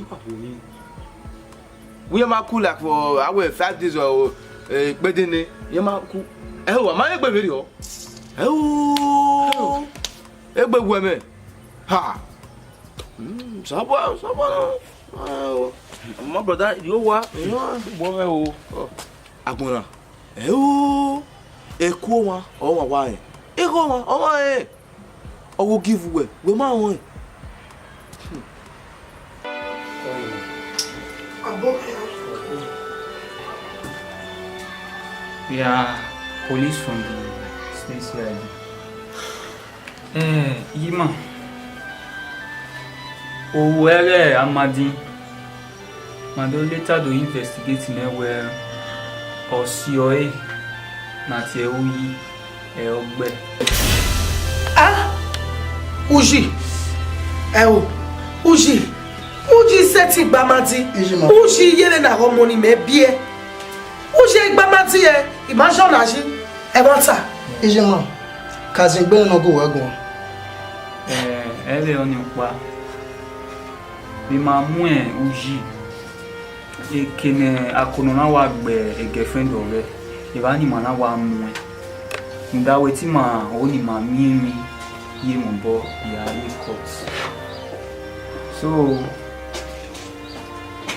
Wẹ iran ma ku like for, a wẹ five days or, eh, ikpẹdẹ nẹ, iran ma ku. Ẹ o, a ma rẹn egbe vberriọ. Ẹ o. Egbe wẹ mẹ. Ha. Mm, sabua, sabua. Ah, my brother, you wa. Gbọ mwẹ o. Agbọn na, ẹ o, ẹko ọmwa, ọmwa wa rẹn. Igho ọmwa, ọmwa rẹn. Ọ wo give wẹ, wẹ ma rẹn. We are police from the state C I D. Eh, Iyima, ovbi ẹghẹ Amadi, ma do later do investigate nẹ wẹ ọ si ọre ne a tie ẹre Uyi, ẹ ọ gbe. Ah, Uyi, ẹ o, Uyi, Uyi sẹtin gba Amadi, Iyima. Uyi ye vbene a ghe ọmọ ne imẹ biẹ. Uyi gba Amadi ẹ, I ma zẹ ọna yi, ẹmwata. Iyima, cousin, gbe nene ọghe uwẹ guan. Eh, ẹ vbe ọnii ọkpa. Vbe ima mu Uyi, eke ne ako nọ na wa gbe girlfriend ọghẹe, evba ni ima na wa muẹn. Rhunmwuda wẹ te ima ho ne ima miẹn emwi ye mwẹ obọ ya rrie court. So,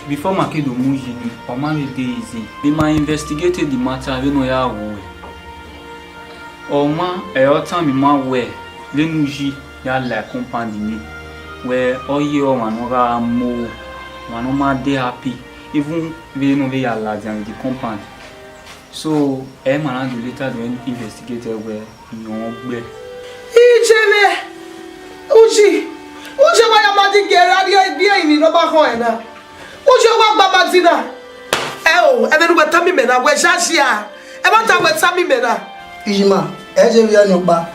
before ma ke do mu Uyi nii, ọ ma vbe de easy. Vbe ima investigate the matter vbene ọ ya ru ẹe, ọmwa ẹ ọ tama ima wẹ vbene Uyi ya la compound nii, wẹ ọ ye ọmwa ne ọ gha mu, ọmwa ne ọ ma de happy, even vbene ọ vbe ya ladian vbe the compound. So, ẹ ma na do later do investigate wẹ irẹn ọ gbe. Iye mwẹ, Uyi, Uyi wa ya Amadi gie ra rrie, rrie emwi ne ọ ma khọn ẹre na. Uyi wa gba Amadi na. Ẹ o, ẹmwẹ ne uwẹ tama imẹ na, wẹ zazia. Ẹmwata wẹ tama imẹ na. Iyima, ẹ je vbe ọnii ọkpa.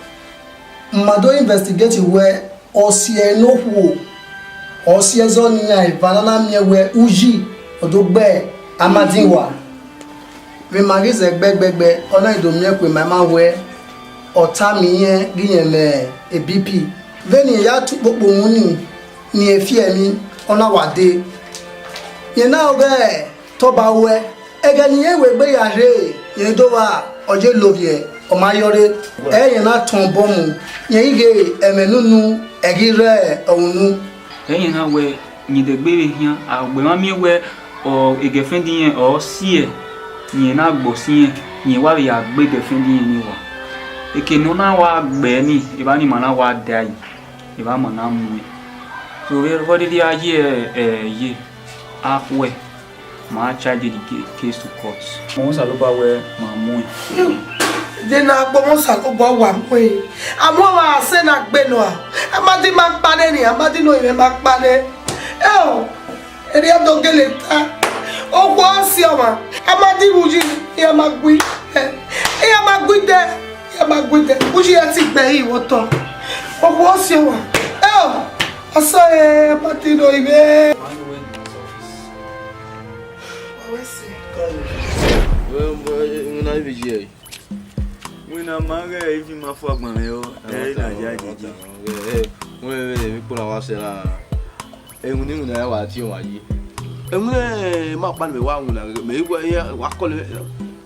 Ma do investigate wẹ ọ si ẹre ne okhuo, ọ si ẹzọ ne iran eva na na miẹn wẹ Uyi, ọ do gbe Amadi wa. Vbe ima ghi zẹ gbẹgbẹgbẹ, ọ na do miẹn kue ma ima wẹ ọ tama irẹn ghi rẹn mwẹ B P. Vbene irẹn ya tu ukpokpo mu nii, ne irẹn fi ẹmwẹ, ọ na wa dee. Rẹn na ọghe te Ọba ruẹ, ẹghẹ ne irẹn wegbe ya rre, rẹn do vba, ọ ye lovbiẹ, ọ ma yọ rre. Ẹ i rẹn na tọn obọ mu, rẹn i ghe ẹmwẹ nunu, ẹ ghi rre ọvbunu. Ẹ i rẹn na wẹ, rẹn dẹgbe vbe khian, a gbe mwa miẹn wẹ, ọ, girlfriend irẹn, ọ si ẹe, rẹn na gbe ọse irẹn, rẹn wa vbe ya gbe girlfriend irẹn nii wa. Eke ne ọ na wa gbe nii, evba ni ma na wa da yi, evba ma na muẹn. So, vbe ẹghẹ ọ rhirhi a ye, ẹ, ye, a khuẹ. Ma charge the ca-, case to court. Mo Osanobua wẹ ma muẹn. De ne agbọn Osanobua wa muẹn. A mu ọmwa sẹ ne a gbe nọ a. Amadi ma kpa nẹ ni, Amadi ne orinmwẹ ma kpa nẹ. Ẹ o, erriọ do gele ta. Okhuo si ọmwa. Amadi vbe Uyi, iran ma gui. Iran ma gui dẹ. Iran ma gui dẹ. Uyi ya ti gbe ẹre vbe otọ. Okhuo si ọmwa. Ẹ o, ọsọre Amadi ne orinmwẹ. Wẹ, wẹ, wẹ na ivbi ye ẹre. Wẹ na ma ghẹ ivbi ma fua gbanmwẹ o, ẹ na ya jeje. Wẹ, wẹ, wẹ, emwi kpọnmwẹ wa sẹ ra. Ewinna, ewinna ya wa tie ọmwa yi. Ewinna ma kpa ne mẹ wa winna, mẹ wa, wa kọlẹ mẹ,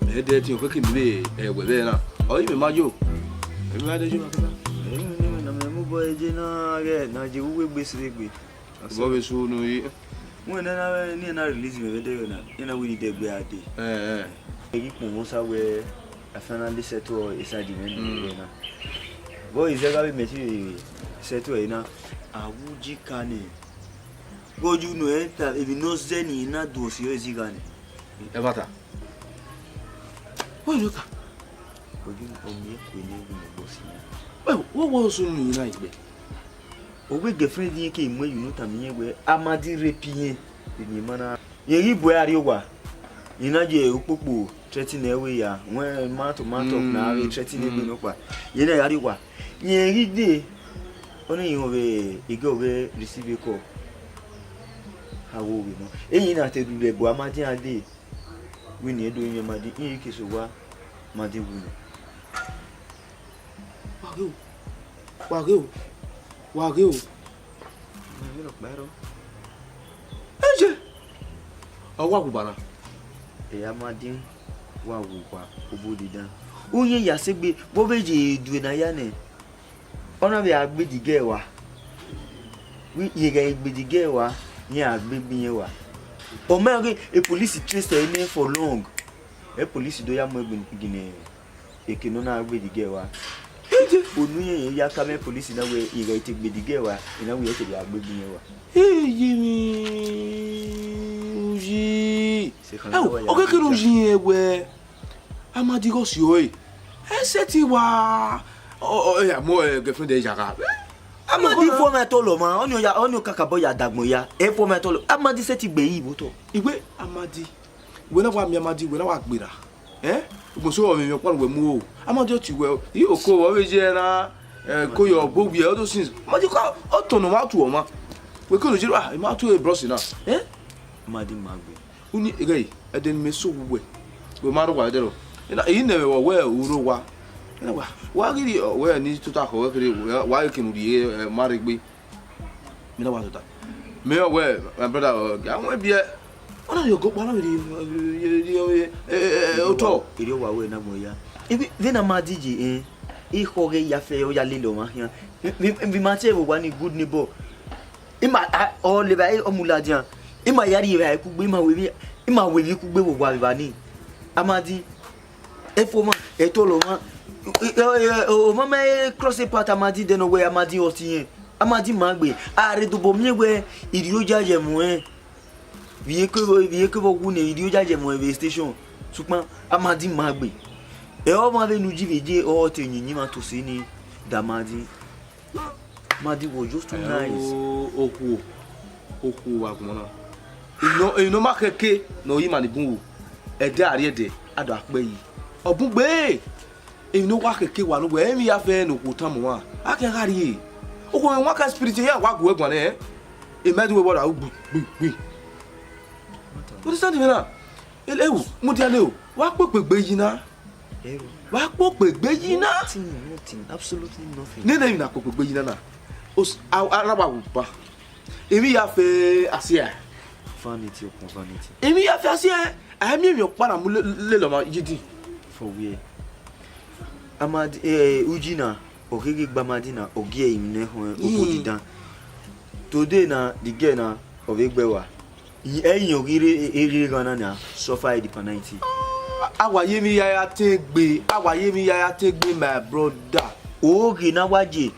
mẹ dẹ tie okeke ni vbe ẹwẹ vbe na. Ọ yi mẹ ma yo. Emwi ma dẹ yo na kẹta. Ewinna, ewinna, mẹ mu bọ eje na ghẹ na je uwu egbe sẹ egbe. Obọ vbe sunu yi. Wẹ ne na, ne na release mẹ vbe dẹghẹ na, ne na wẹ ne dẹgbe a dee. Ẹ, ẹ. Ẹ ghi kpọnmwẹ Osa wẹ, a finally settle e side mwẹ nọ vbe na. Vbe ọ i zẹ gha vbe mẹ te settle ẹre na, a wu ji ka nẹ. Vbe ọ ye unu ẹre ta, emwi ne ọ zẹ ne irẹn na do ọse ọre zigha nẹ. Ẹmwata. Wẹ nọ ta. Ọ ye unu, ọ miẹn kue ne unu gbe ọse na. Wẹ, wẹ, wẹ ọ sunu irẹn na egbe. Ọ wẹ girlfriend irẹn ke mu ẹre ye unu tama irẹn wẹ, Amadi rape irẹn, emwi ma na. Irẹn ghi bu ẹre arrie owa, irẹn na ye ukpokpo threaten ẹre wẹ ya, wẹ man to man talk na, vbe threaten egbe nọkpa. Irẹn na ya arrie owa. Irẹn ghi dee, ọ na rẹn vbe ege ọghe receive call. A wo vbe nọ. Irẹn na te rhurhu ẹbọ Amadi iran dee, wẹ ne irẹn do rinmwian Amadi, irẹn ke sẹ owa Amadi wu nọ. Wa ghe o, wa ghe o, wa ghe o. Ẹye, ọ wa wu ba na. Ẹ ya ma din wa wu kpa obodida. Uyen ya sẹ egbe, vbe ọ vbe ye due ne a ya nẹ, ọ na vbe a gbe idigẹ wa. Ighẹ igbedigie wa, iran a gbe egbe irẹn wa. Ọ ma ghe, e police trace ẹre nẹ for long. E police do ya mu egbe gine eke ne ọ na gbe edigie wa. Onu irẹn ya ka mwẹ police na wẹ ighẹ I te gbe edigie wa, I na wẹ irẹn te ya gbe egbe irẹn wa. Eye mwẹ, Uyi. Ẹo, ọ kekere Uyi rẹn wẹ Amadi ghe ọ si ọre. Ẹ sẹtin wa, ọ, ọ, ya mu, ẹ, girlfriend ẹre ya gha. Amadi fo mwẹ ẹtọlọ ma, ọni ọ ya, ọni ọ kakabọ ya dagbọn ya. Ẹ fo mwẹ ẹtọlọ. Amadi sẹtin gbe yi vbe otọ. Iwe Amadi, wẹ na wa miẹn Amadi, wẹ na wa gberra. Ẹ? Ugbẹn so ọmwẹ ọkpa ne uwẹ mu o. Amadi ọ tie uwẹ o. I oko vbe ọ vbe ye na, ẹ, ko yọ ọbo wiẹ, all those things. Amadi ka, ọ tọn ne ọ ma tu ọmwa. Wẹ ke no jiro, ah, I ma tu e bros na. Ẹ? Amadi ma gbe. Uni eghe ẹdẹ ne imẹ so vbe uwẹ, wẹ ma rre owa ẹdẹrọ. Ena, I nẹ mwẹ vbe ọ wẹ u rre owa. Ena wa, wa ghi rrie ọ wẹ ne I tota khọ wẹ kherhe, wa, wa ghi kene u rrie, ẹ, ma rre egbe. Mẹ na wa tota. Mẹ ọ wẹ, my brother, ọ, a wọn biẹ. Ọ na rhie ọgọ kpa, ọ na vbe rhie, rhie, rhie, rhie, ẹ, ẹ, ẹ, otọ. Erriọ wa wẹ na gbọn ya. Ibi vbene Amadi ye, ẹ, I khọ ghe ya fẹ ọ ya lele ọmwa khian. Vbe, vbe, vbe ima te vbe owa ni good neighbor. Ima, a, ọ levba, ọ mu ladian. Ima ya rhie evbare kugbe, ima wẹ emwi, ima wẹ emwi kugbe vbe owa vbe evba ni. Amadi, ẹfo ọmwa, ẹtọlọ ọmwa. Ọmwa ma cross path Amadi, then ọ wẹ Amadi hot irẹn. Amadi ma gbe, a rhe dobọ miẹn wẹ irri ojaye mu ẹn. Vbe iyeke vbe, vbe iyeke vbe ọ wu nẹ, irri ojaye mu ẹn vbe station. Sokpan Amadi ma gbe. Ẹ ọmwa vbene u ji vbe je ọ te yinyin mwa tose ni da Amadi. Amadi was just too nice. Okhuo, okhuo wa guan na. Eno, eno ma khẹke ne ọ ye ima ni bun ru. Ẹdẹ a rrie ẹdẹ, a do a kpẹ yi. Ọ bun gbe. Emwi ne ọ wa khẹke wa ne uwẹ, emwi ya fẹ ne okhuo tama ọmwa. A khian gha rrie. Okhuo mwẹ wan ka spirit iran wa gu ẹre guan nẹ. Emwi ẹdẹ uwẹ wa ra gbi, gbi, gbi. Understand me na? Ele, ewu, mudia le o. Wa kpokpo egbe yi na. Wa kpokpo egbe yi na. Nothing, nothing, absolutely nothing. Nene emwi na kpokpo egbe yi na na. Os, a, a, na wa wu ba. Emwi ya fẹ asia. Vanity upon vanity. Emwi ya fẹ asia. A miẹn emwi ọkpa na mu le, lele ọmwa yi din. For where? Amadi, eh, Uyi na, ọ ghi ghi gbe Amadi na, ọ gie emwi ne ẹhọn obọ didan. Today na, the girl na, ọ vbe gbe wa. Ẹyin ọ ghi rre, e, e rre ghan na na, suffer the penalty. A wa ye emwi ya ya te gbe, a wa ye emwi ya ya te gbe, my brother. Oghe na wa je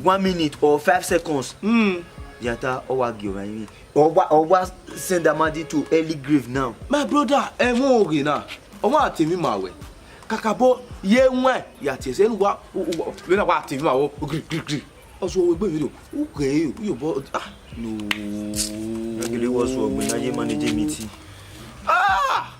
one minute or five seconds. Hmm. Yata, ọ wa gie ọmwa emwi. Ọ wa, ọ wa send Amadi to early grave now. My brother, ẹmwẹ oghe na, ọ wa te emwi ma wẹ. Kakabọ ye wẹn ya tie ẹse ne uwa, u, u, vbene a wa te emwi ma wẹ, gri, gri, gri. Ọzọ wẹ egbe vberriọ, u ghẹ re, u yobọ, ah, no. Gele wọ sọ ọgbe na ye manage meeting. Ah!